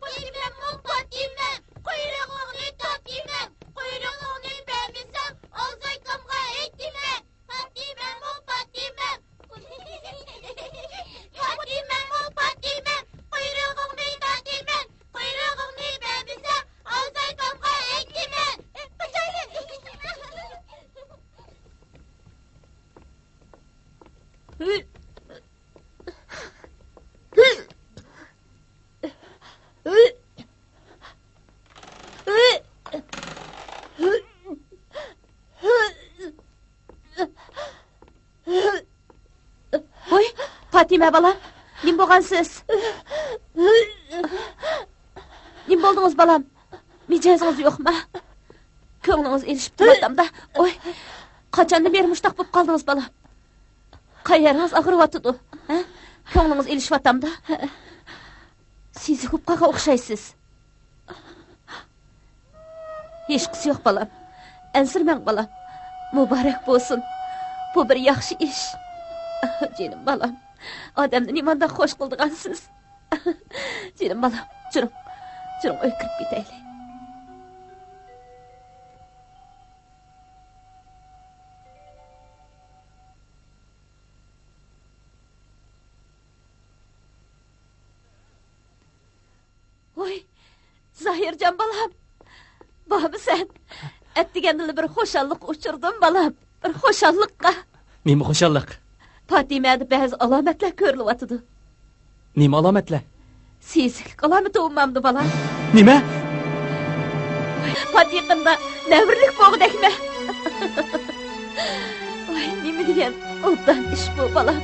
پاتىمەمۇ پاتىمە، قۇيرۇقۇڭنى تارتىمەن، قۇيرۇقۇڭنى بەرمىسەڭ، ئالزايكامغا ئېيتىمەن. پاتىمەمۇ پاتىمە، پاتىمەمۇ پاتىمە، قۇيرۇقۇڭنى تارتىمەن، قۇيرۇقۇڭنى بەرمىسەڭ، ئالزايكامغا ئېيتىمەن. قاچايلى. ۋوي، پاتىمە بالام، نېمە بولغانسىز؟ نېمە بولدىڭىز بالام؟ مىجەزىڭىز يوقما؟ كۆڭلىڭىز ئېلىشىپ تۇرۇۋاتامدا. ۋوي، قاچاندىن بېرى مۇشۇنداق بولۇپ قالدىڭىز بالام؟ قايىڭىز ئاغرىۋاتىدۇ؟ ھە؟ كۆڭلىڭىز ئېلىشىۋاتامدا؟ سېزىك بولۇپ قالغان ئوخشايسىز. ھېچقىسى يوق بالام. ئەنسىرىمەڭ بالام. مۇبارەك بولسۇن. بۇ بىر ياخشى ئىش. جېنىم بالام. ئادەمنى نېمانداق خوش قىلىدىغانسىز. جېنىم بالام، جۈرۈڭ. جۈرۈڭ، ئۆيگە كىرىپ كېتەيلى. ۋوي، زاھىرجان بالام، بارمۇ سەن؟ ئەتىگەندىلا بىر خۇشاللىققا ئۇچرىدىم بالام، بىر خۇشاللىققا. نېمە خۇشاللىق؟ پاتىمەدە بەزى ئالامەتلەر كۆرۈلۈۋاتىدۇ. نېمە ئالامەتلەر؟ سېسىكلىك ئالامىتى بولمامدۇ بالام؟ نېمە؟ پات يېقىندا نەۋرىلىك بولغۇدەكمەن. ۋاي، نېمە دېگەن ئوبدان ئىش بۇ بالام.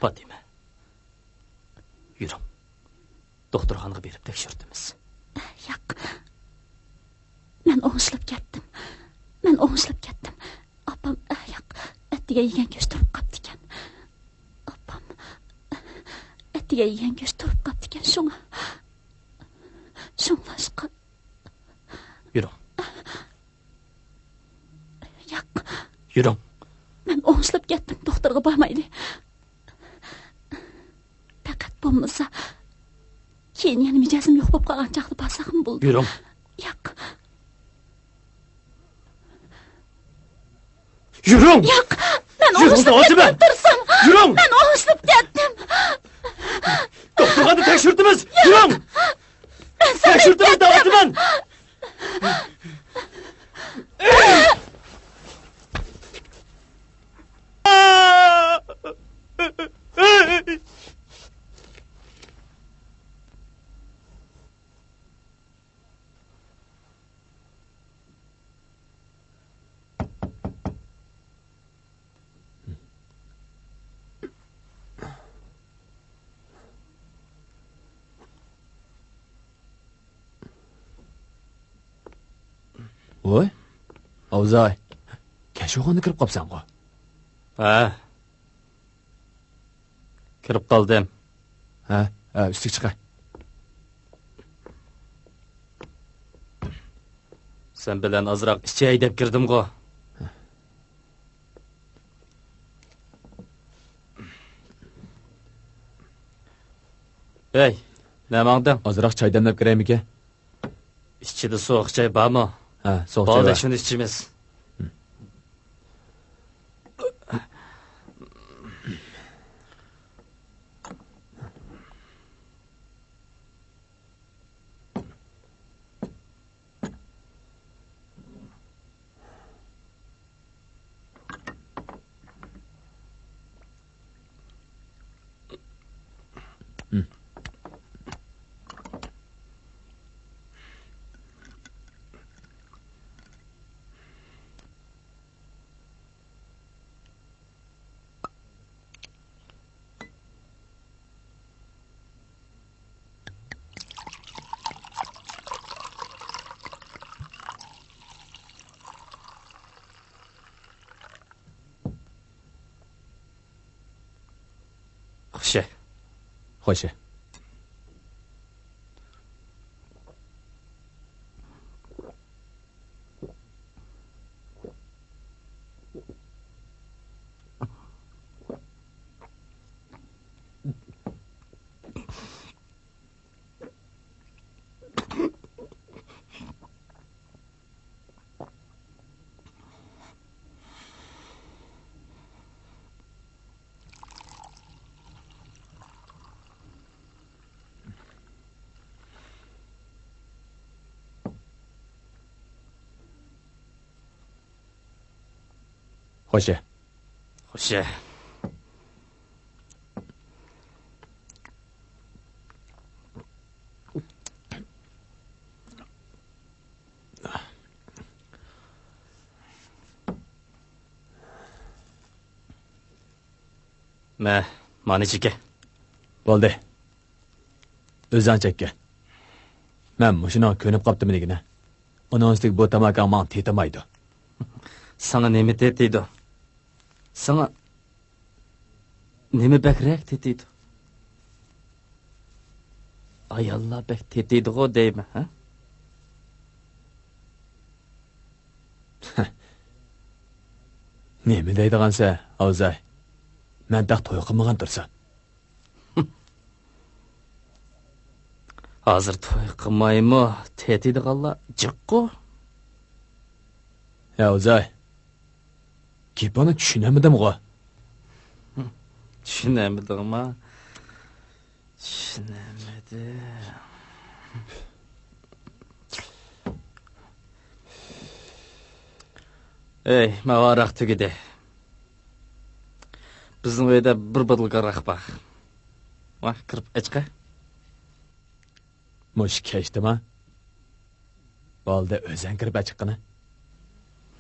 پاتىمە، يۈرۈڭ. دوختۇرخانىغا بېرىپ تەكشۈرتىمىز. ياق. مەن ئوڭشىلىپ كەتتىم. مەن ئوڭشىلىپ كەتتىم. ئاپام، ياق، ئەتىگەن يېگەن گۆش تۇرۇپ قاپتىكەن. ئاپام، ئەتىگەن يېگەن گۆش تۇرۇپ قاپتىكەن، شۇڭا. شۇڭلاشقا. يۈرۈڭ. ياق. يۈرۈڭ. مەن ئوڭشىلىپ كەتتىم، دوختۇرغا بارمايلى. پەقەت بولمىسا، كېيىن يەنە مىجەزىم يوق بولۇپ قالغان چاغدا بارساقمۇ بولىدۇ. يۈرۈڭ. ياق. يۈرۈڭ! ياق! مەن يۈرۈڭ، ئوڭشىلىپ دەۋاتىمەن! كەتتىم، تۇرسام! يۈرۈڭ! مەن ئوڭشىلىپ كەتتىم! دوختۇرخانىدا تەكشۈرتىمىز! يۈرۈڭ! مەن سەن تەكشۈرتىمىز دەۋاتىمەن! ۋوي، ئاۋزاي، كەچ بولغاندا كىرىپ قاپسەنغۇ؟ ھە. كىرىپ قالدىم. ھە، ھە، ئۈستىگە چىقە. سەن بىلەن ئازراق ئىچەي دەپ كىردىمغۇ. ھەي، نەماڭدىڭ؟ ئازراق چاي دەملەپ كىرەيمىكىن؟ ئىچىدە سوغۇق چاي بارمۇ؟ ھە، سوغۇق چاي بار. بولدى، شۇنى ئىچىمىز. خوشە. خوشە. خوشە. خوشە. مە، مانا چېكە. بولدى. ئۆزۈڭ چەككە. مەن مۇشۇنىڭغا كۆنۈپ قاپتىمەن دېگىنە. ئۇنىڭ ئۈستىگە بۇ تاماكاڭ ماڭا تېتىمايدۇ. ساڭا نېمە تېتىيدۇ؟ ساڭا نېمە بەكرەك تېتىيدۇ؟ ئاياللار بەك تېتىيدىغۇ دەيمەن، ھە؟ نېمە دەيدىغانسەن، ئاۋزاي؟ مەن تېخى توي قىلمىغان تۇرسام. ھازىر توي قىلمايمۇ تېتىيدىغانلار جىققۇ. ھە، ئوزاي. گېپىڭنى چۈشىنەلمىدىمغۇ؟ چۈشىنەلمىدىڭما؟ چۈشىنەلمىدىم. ئەي، ماۋۇ ھاراق تۈگىدى. بىزنىڭ ئۆيدە بىر بوتۇلكا ھاراق بار. ۋاھ، كىرىپ ئەچقە. مۇشۇ كەچتىما؟ بولدى، ئۆزۈڭ كىرىپ ئەچىققىنە.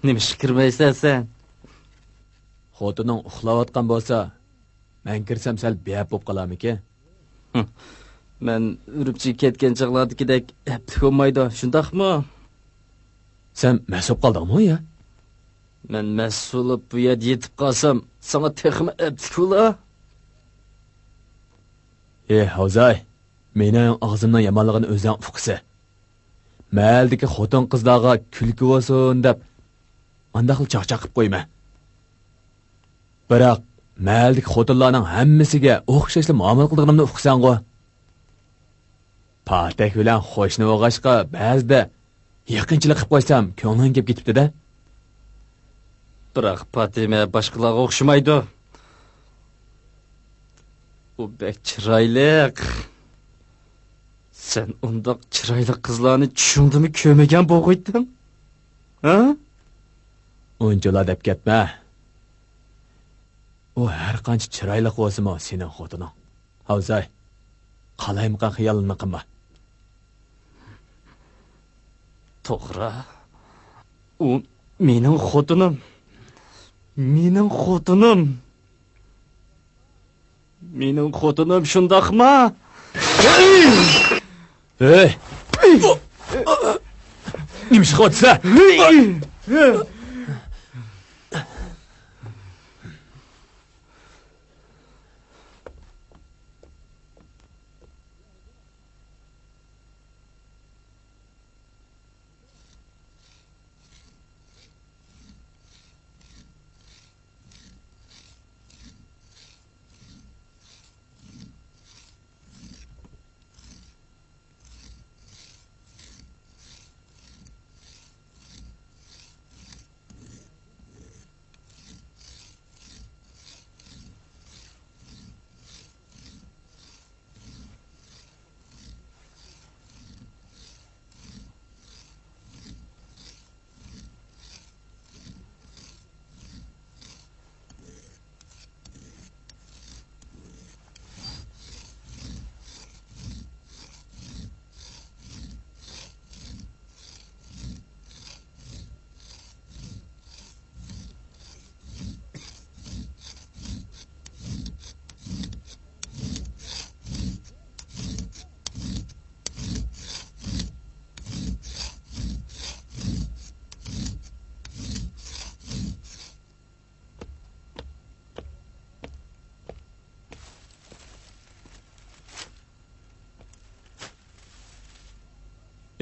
نېمىشقا كىرمەيسەن سەن؟ خوتۇنۇڭ ئۇخلاۋاتقان بولسا، مەن كىرسەم سەل بىئەپ بولۇپ قالارمىكىن؟ مەن ئۈرۈمچىگە كەتكەن چاغلاردىكىدەك ئەپلىك بولمايدۇ، شۇنداقمۇ؟ سەن مەست بولۇپ قالدىڭمۇ يا؟ مەن مەست بولۇپ بۇ يەردە يېتىپ قالسام، ساڭا تېخىمۇ ئەپلىك بولا. ئى، ھاۋزاي، مېنىڭ ئاغزىمنىڭ يامانلىقىنى ئۆزۈڭ ئۇقىسەن. مەھەللىدىكى خوتۇن-قىزلارغا كۈلكە بولسۇن دەپ، ئانداقلا چاقچاق قىلىپ قويىمەن. بىراق، مەھەللىدىكى خوتۇنلارنىڭ ھەممىسىگە ئوخشاشلا مۇئامىلە قىلىدىغىنىمنى ئۇقىسەنغۇ؟ پاتەك بىلەن قوشنا بولغاچقا، بەزىدە يېقىنچىلىق قىلىپ قويسام، كۆڭلۈڭ كېلىپ كېتىپتۇ-دە. بىراق پاتىمە باشقىلارغا ئوخشىمايدۇ. ئۇ بەك چىرايلىق. سەن ئۇنداق چىرايلىق قىزلارنى چۈشۈڭدىمۇ كۆرمىگەن بولغۇيتتۇڭ؟ ھە؟ ئۇنچىلا دەپ كەتمە. ئۇ ھەر قانچە چىرايلىق بولسىمۇ، سېنىڭ خوتۇنۇڭ. ھاۋزاي، قالايمىقان خىيالىنى قىلما. توغرا. ئۇ مېنىڭ خوتۇنۇم. مېنىڭ خوتۇنۇم. مېنىڭ خوتۇنۇم شۇنداقما؟ ھەي! نېمە ئىش قىلىۋاتىسەن؟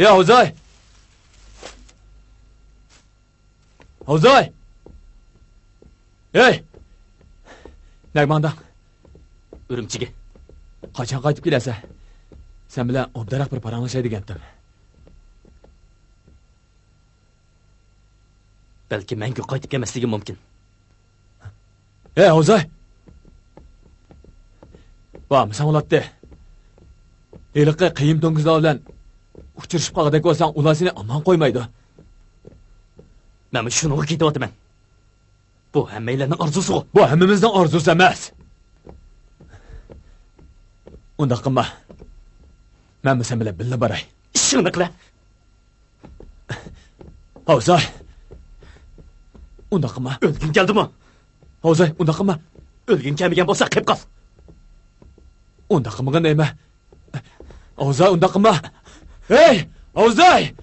يا ھوزاي! ھوزاي! ھەي! نەگە ماڭدىڭ؟ ئۈرۈمچىگە. قاچان قايتىپ كېلەسەن؟ سەن بىلەن ئوبدانراق بىر پاراڭلىشاي دېگەنتىم. بەلكى مەڭگۈ قايتىپ كەلمەسلىكى مۇمكىن. ھەي، ھوزاي! بارمىساڭ بولاتتى. ھېلىقى قېيىم توڭگۇزلار بىلەن ئۇچرىشىپ قالغۇدەك بولساڭ، ئۇلار سېنى ئامان قويمايدۇ. مەنمۇ شۇنىڭغا كېتىۋاتىمەن. بۇ ھەممەيلەننىڭ ئارزۇسىغۇ. بۇ ھەممىمىزنىڭ ئارزۇسى ئەمەس. ئۇنداق قىلما. مەنمۇ سەن بىلەن بىللە باراي. ئىشىڭنى قىلە. ھاۋزاي! ئۇنداق قىلما. ئۆلگۈڭ كەلدىمۇ؟ ھاۋزاي، ئۇنداق قىلما. ئۆلگۈڭ كەلمىگەن بولسا، قېپ قال. ئۇنداق قىلمىغىن دەيمەن. ھاۋزاي، ئۇنداق قىلما. ھەي! ھاۋزاي!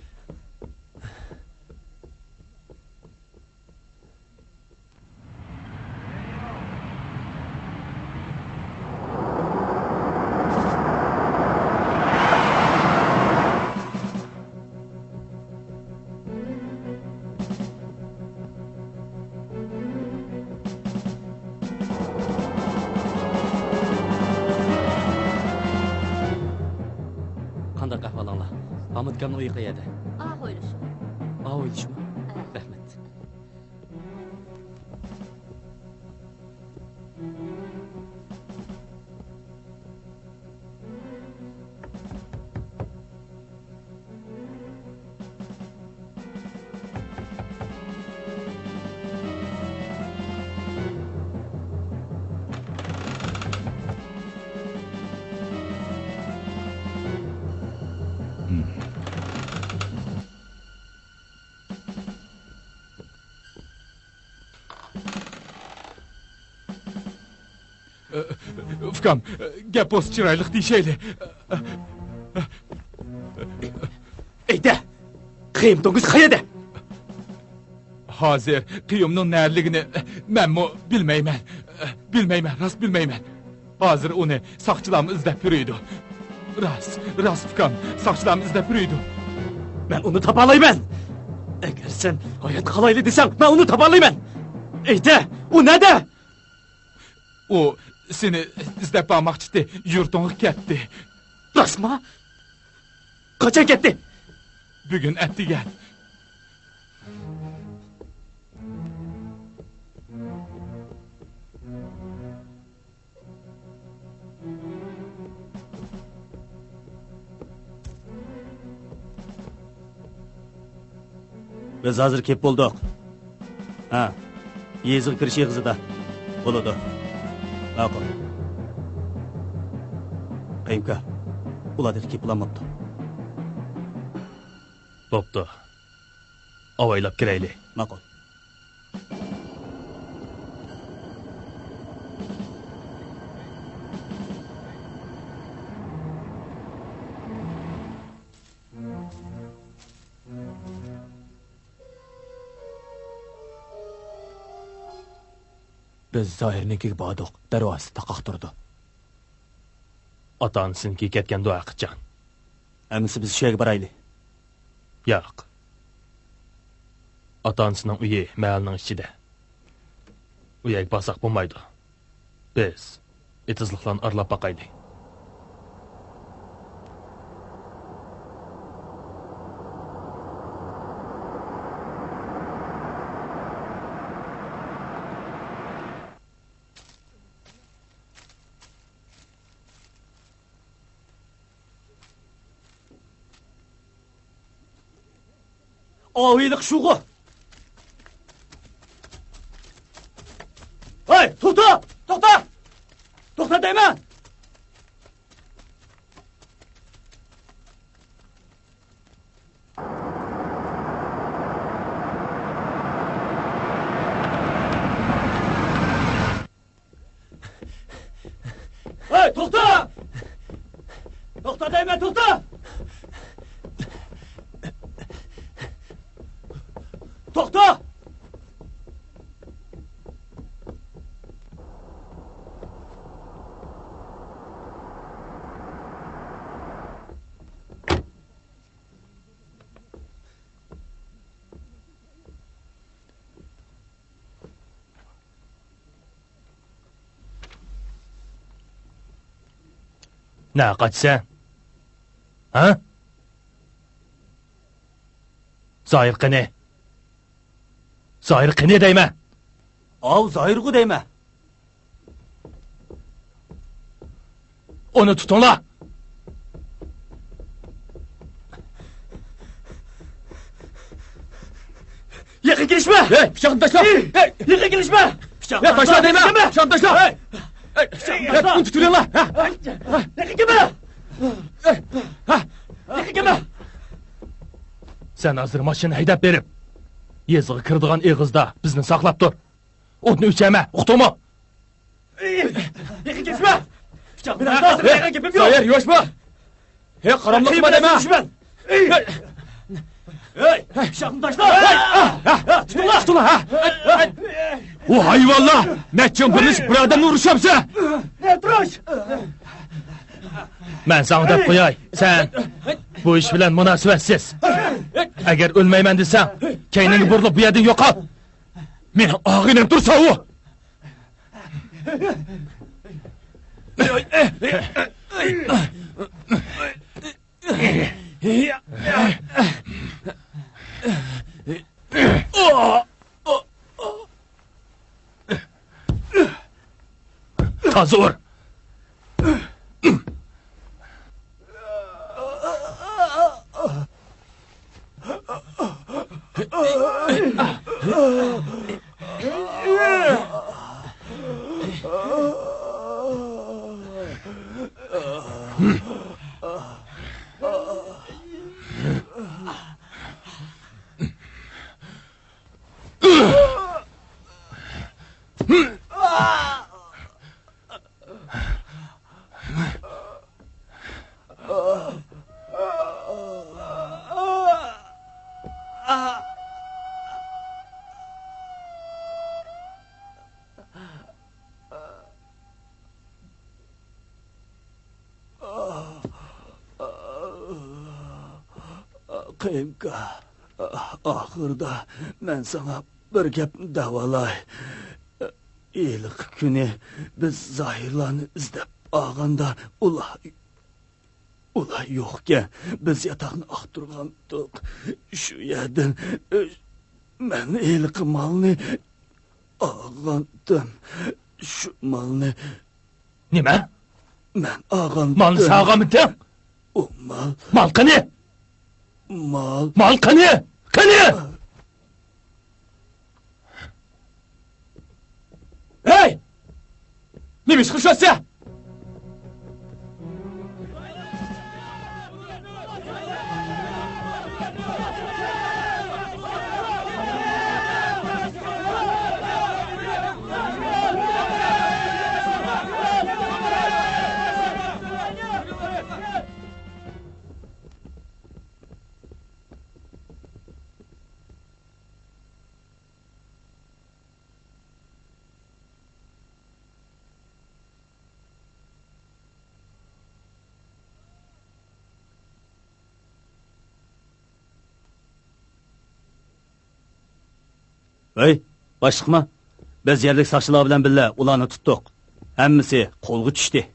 قانداق ئەھۋالىڭلار؟ ھامۇتكامنىڭ ئۆيى قەيەردە؟ ئا ھويلىشىم. ئا ھويلىشىمۇ؟ ھە. رەھمەت. ئۇكام، گەپ بولسا چىرايلىق دېيىشەيلى. ئېيتە! خېيىم توڭگۇز قەيەردە؟ ھازىر قىيۇمنىڭ نەدىلىكىنى مەنمۇ بىلمەيمەن. بىلمەيمەن، راست بىلمەيمەن. ھازىر ئۇنى ساقچىلارمۇ ئىزدەپ يۈرىدۇ. راست، راست ئۇكام، ساقچىلارمۇ ئىزدەپ يۈرىدۇ. مەن ئۇنى تاپالايمەن. ئەگەر سەن ھايات قالايلى دېسەڭ، مەن ئۇنى تاپالايمەن. ئېيتە، ئۇ نەدە؟ ئۇ سېنى ئىزدەپ بارماقچىتى، يۇرتۇڭغا كەتتى. راستما؟ قاچان كەتتى؟ بۈگۈن ئەتىگەن. بىز ھازىر كېلىپ بولدۇق. ھە، يېزىغا كىرىش ئېغىزىدا. بولىدۇ. ماقۇل. قېيۇمكا، ئۇلار تېخى كېلىپ بولالماپتۇ. بوپتۇ. ئاۋايلاپ كىرەيلى. ماقۇل. بىز زاھىرنىڭكىگە باردۇق، دەرۋازىسى تاقاق تۇرىدۇ. ئاتا-ئانىسىنىڭكىگە كەتكەندۇ ھەقىچان؟ ئەمىسە بىز شۇ يەرگە بارايلى. ياق. ئاتا-ئانىسىنىڭ ئۆيى مەھەللىنىڭ ئىچىدە. ئۇ يەرگە بارساق بولمايدۇ. بىز ئېتىزلىقلارنى ئارىلاپ باقايلى. ئاۋۇ ھېلىقى شۇغۇ. ھەي، توختا! توختا! توختا دەيمەن! ھەي، توختا! توختا دەيمەن، توختا! توختا! نەگە قاچىسەن؟ ھە؟ زاھىر قېنى؟ زاھىر قېنى دەيمەن! ئاۋۇ زاھىرغۇ دەيمەن! ئۇنى تۇتۇڭلار! يېقىن كېلىشمە! ھەي، پىچاقنى تاشلا! ھەي، يېقىن كېلىشمە! پىچاقنى تاشلا دەيمەن! پىچاقنى تاشلا! ھەي! ھەي، پىچاقنى تاشلا! ئۇنى تۇتۇۋېلىڭلار! ھە؟ يېقىن كەلمە! ھە؟ يېقىن كەلمە! سەن ھازىر ماشىنا ھەيدەپ بېرىپ، يېزىغا كىرىدىغان ئېغىزدا بىزنى ساقلاپ تۇر. ئوتنى ئۆچۈرمە، ئۇقتۇڭمۇ؟ يېقىن كەلمە! پىچاقنى تاشلا! مېنىڭ ھازىر بەرگەن گېپىم يوق! زاھىر، يوشما! ھەي، قاراملىقما دەيمەن! ھەي! پىچاقنى تاشلا! ھەي! تۇتۇڭلار! تۇتۇڭلار! ھە! ئۇ ھايۋانلار! نەچچە يىل بىرلىشىپ بىر ئادەمنى ئۇرۇشامسە! مەن ساڭا دەپ قوياي، سەن بۇ ئىش بىلەن مۇناسىۋەتسىز. ئەگەر ئۆلمەيمەن دېسەڭ، كەينىڭگە بۇرۇلۇپ بۇ يەردىن يوقال! مېنىڭ ئاغىنەم تۇرسا ئۇ! تازا ئۇر! ئىمكا، ئاخىرىدا مەن ساڭا بىر گەپنى دەۋالاي. ھېلىقى كۈنى بىز زاھىرلارنى ئىزدەپ ئالغاندا، ئۇلار، ئۇلار يوقكەن. بىز ياتاقنى ئاختۇرغانتۇق. شۇ يەردىن، ئە، مەن ھېلىقى مالنى ئالغانتىم. شۇ مالنى. نېمە؟ مەن ئالغانتىم. مالنى ساغانمىتىڭ؟ ئۇ مال. مال قېنى؟ مال. مال قېنى؟ قېنى؟ ھەي! نېمە ئىش قىلىشىۋاتىسەن؟ ھەي، باشلىقما؟ بىز يەرلىك ساقچىلار بىلەن بىللە ئۇلارنى تۇتتۇق. ھەممىسى قولغا چۈشتى.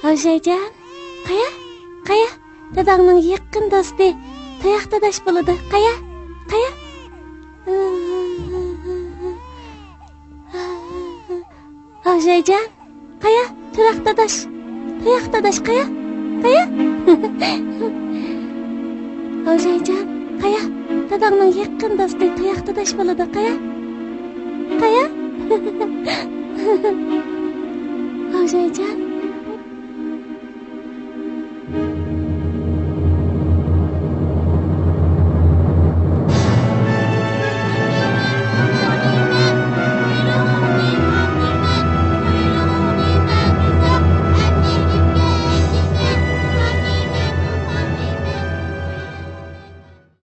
ئاۋژايجان، قايا؟ قايا؟ داداڭنىڭ يېقىن دوستى، تۇياق داداش بولىدۇ. قايا؟ قايا؟ ئاۋژايجان، قايا؟ تۇراق داداش. تۇياق داداش، قايا؟ قايا؟ ئاۋژايجان، قايا؟ داداڭنىڭ يېقىن دوستى تۇياق داداش بولىدۇ. قايا؟ قايا؟ ئاۋژايجان،